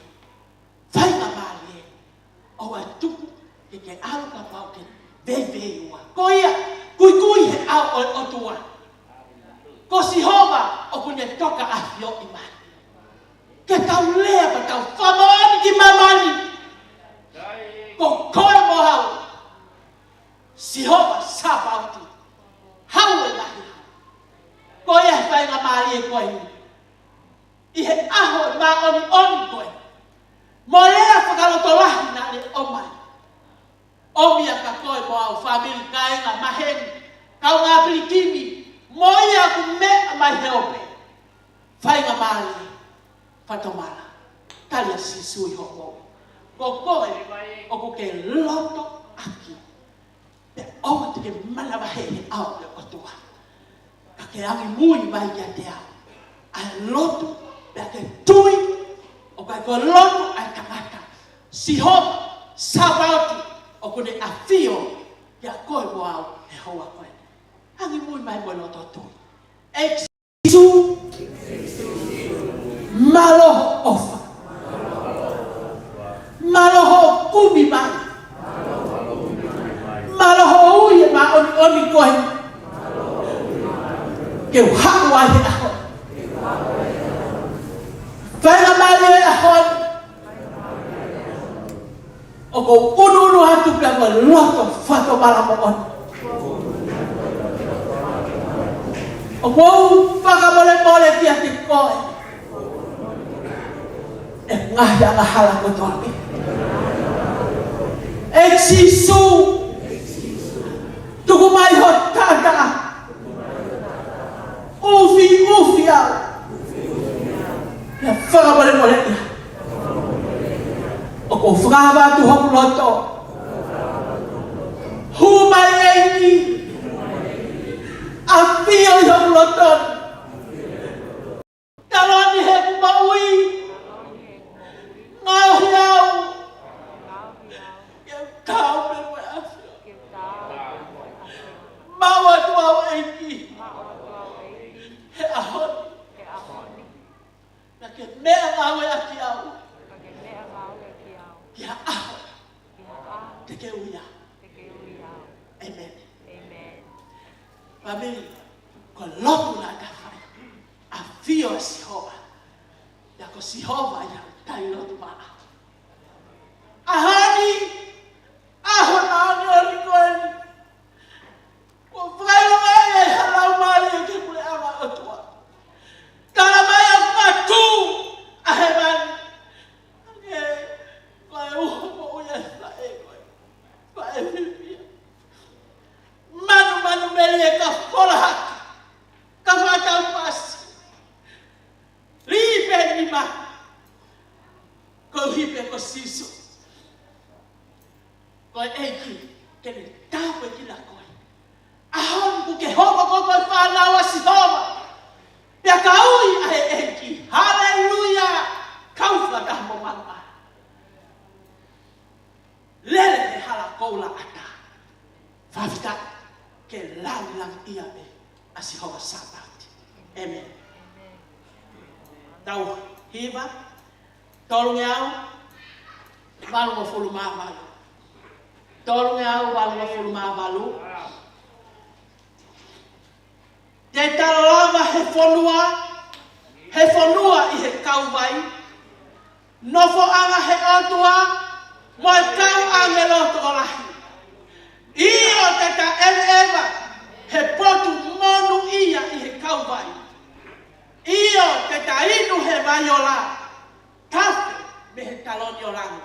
Faingamālie. ʻOua ʻe tuku ke ke ʻalu kapau ke veiveiua. Ko ia, kuikui he ʻao ʻo e ʻOtua. Ko Sihova ʻoku ne tokaʻafioʻi mai. Ke tau lea pea tau fakamoʻoni ki māmani. Ko koe mo au, Sihova Sāpaoti. Haʻu e lahi. Ko ia he faingamālie ko eni. ʻI he ʻaho māʻoniʻoni ko eni. Mo e lea fakalotolahi naʻa ne ʻomai. ʻOmi ia kia koe mo au, fāmili, kāinga, maheni, kaungā pilikimi, mo ia ʻoku meʻa mai he ope. Faingamālie, fakatomala. Tali ʻa Sīsū ʻi hoʻo moʻui. Ko koe ʻoku ke lotoʻaki. Pea ʻoua te ke manavahē he ʻao ʻo e ʻOtua. Ka ke angimui mai kiate au. ʻA e lotu, pea ke tui, ʻoku ʻikai ko e lotu ʻa e tangata. Sihova Sāpaoti, ʻoku ne ʻafio kia koe mo au he houa ko eni. Angimui mai mo e loto tui. ʻEiki Sīsū. Mālō hoʻo ʻofa. Mālō hoʻo kumi mai. Mālō hoʻo ui e māʻoniʻoni ko ē ke u haʻu ai he ʻaho ni. Faingamālie e ʻaho ni. ʻOku ou ʻunuʻunu atu pea mo e loto fakatomala moʻoni. ʻOku ou fakamolemole kiate koe e ngaahi angahala kotoa pē. ʻE Sīsū, tuku mai ho taʻataʻa. ʻUfiʻufi au. Pea fakamolemoleʻi au. ʻOku ou fakaava atu hoku loto. Hū mai ʻEiki. ʻAfio ʻi hoku loto. Taloni heʻeku moʻui. Ngaohi au. Ke u taau pē mo e ʻAfio. Maʻu atu au ʻEiki. He ʻaho ni. Naʻa ke meʻangāueʻaki au. Ki ha ʻaho. Te ke ui au. ʻĒmeni. Fāmili, ko e lotu naʻa ta fai. ʻAfio ʻa Sihova. Pea ko Sihova ia ʻoku tali lotu maʻa. ʻAho ni, ʻaho māʻoniʻoni ko eni. Kuo fakaʻilonga ai ʻe he Laumālie ki he puleʻanga ʻo e ʻOtua. Tala mai ʻoku matu ʻa hēvani. Hangē ko e uho moʻui ʻa e faʻē ko ē. Faʻē fiefia. Manumanu melie ka fola hake. Ka fakatau pasi. Lī pē nima. Koeʻuhi pē ko Sīsū. Ko e ʻEiki, ke ne tāpuekina koe. ʻAho ni kuo ke hoko ko e fānau ʻa Sihova. Pea ka ui ʻa e ʻEiki. Haleluia. Kau fakataha mo manuʻa. Lele he hala koula ʻatā. Fakafetaʻi ke langilangiʻia pē ʻa Sihova Sāpaoti. ʻĒmeni. Tau hiva, tolungeau valungofulu mā valu. Tolungeau valungofulu mā valu. Te ta lava he fonua, he fonua ʻi he kauvai, nofoʻanga he ʻOtua, mo e kau ʻāngelo tokolahi. ʻIo te ta ʻeveʻeva he potu monūʻia ʻi he kauvai. ʻIo te ta inu he vai ola, tafe mei he taloni ʻo langi.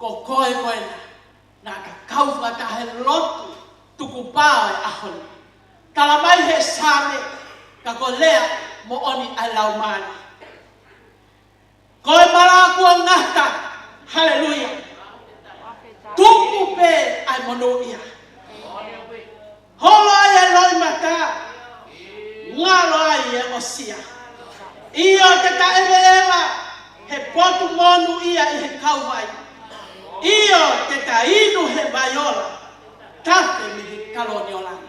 Ko koe ko ena naʻa ta kau fakataha he lotu tukupā ʻo e ʻaho ni. Tala mai he Saame, ka ko e lea moʻoni ʻa e Laumālie. Ko e malanga kuo ngata, haleluia. Tuku pē ʻa e monūʻia. Holo ai e loʻimata, ngalo ai e ʻosia. ʻIo, te ta ʻeveʻeva he potu monūʻia ʻi he kauvai. ʻIo, te ta inu he vai ola, tafe mei he taloni ʻo langi.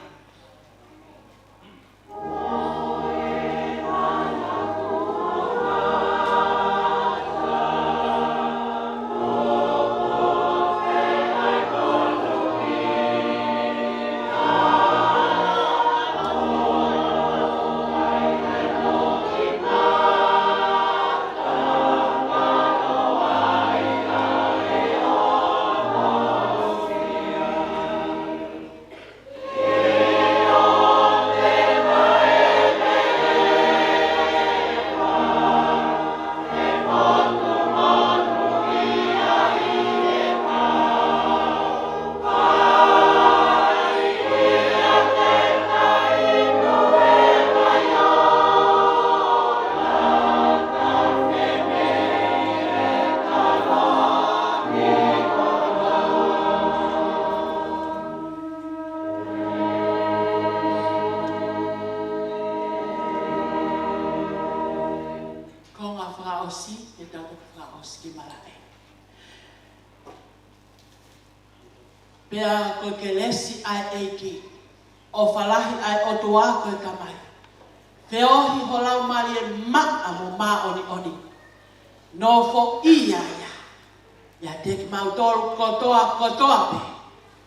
Konga fakaʻosi, ʻe tau fakaʻosi ki malaʻe. Pea ko e kelesi ʻa e ʻEiki, ʻofa lahi ʻa e ʻOtua ko e Tamai, feohi ho Laumālie maʻa mo māʻoniʻoni, nofoʻia ia ʻiate kimautolu kotoa kotoa pē,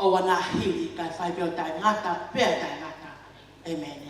ʻoua naʻa hili kae fai pē ʻo taʻengata pea taʻengata. ʻĒmeni.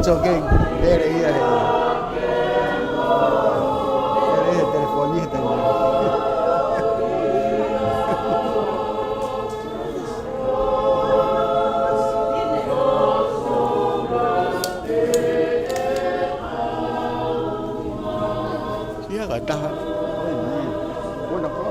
Ok, pele ia he. Pele he telefoni he telefoni. Ia ka taha. Ona ko.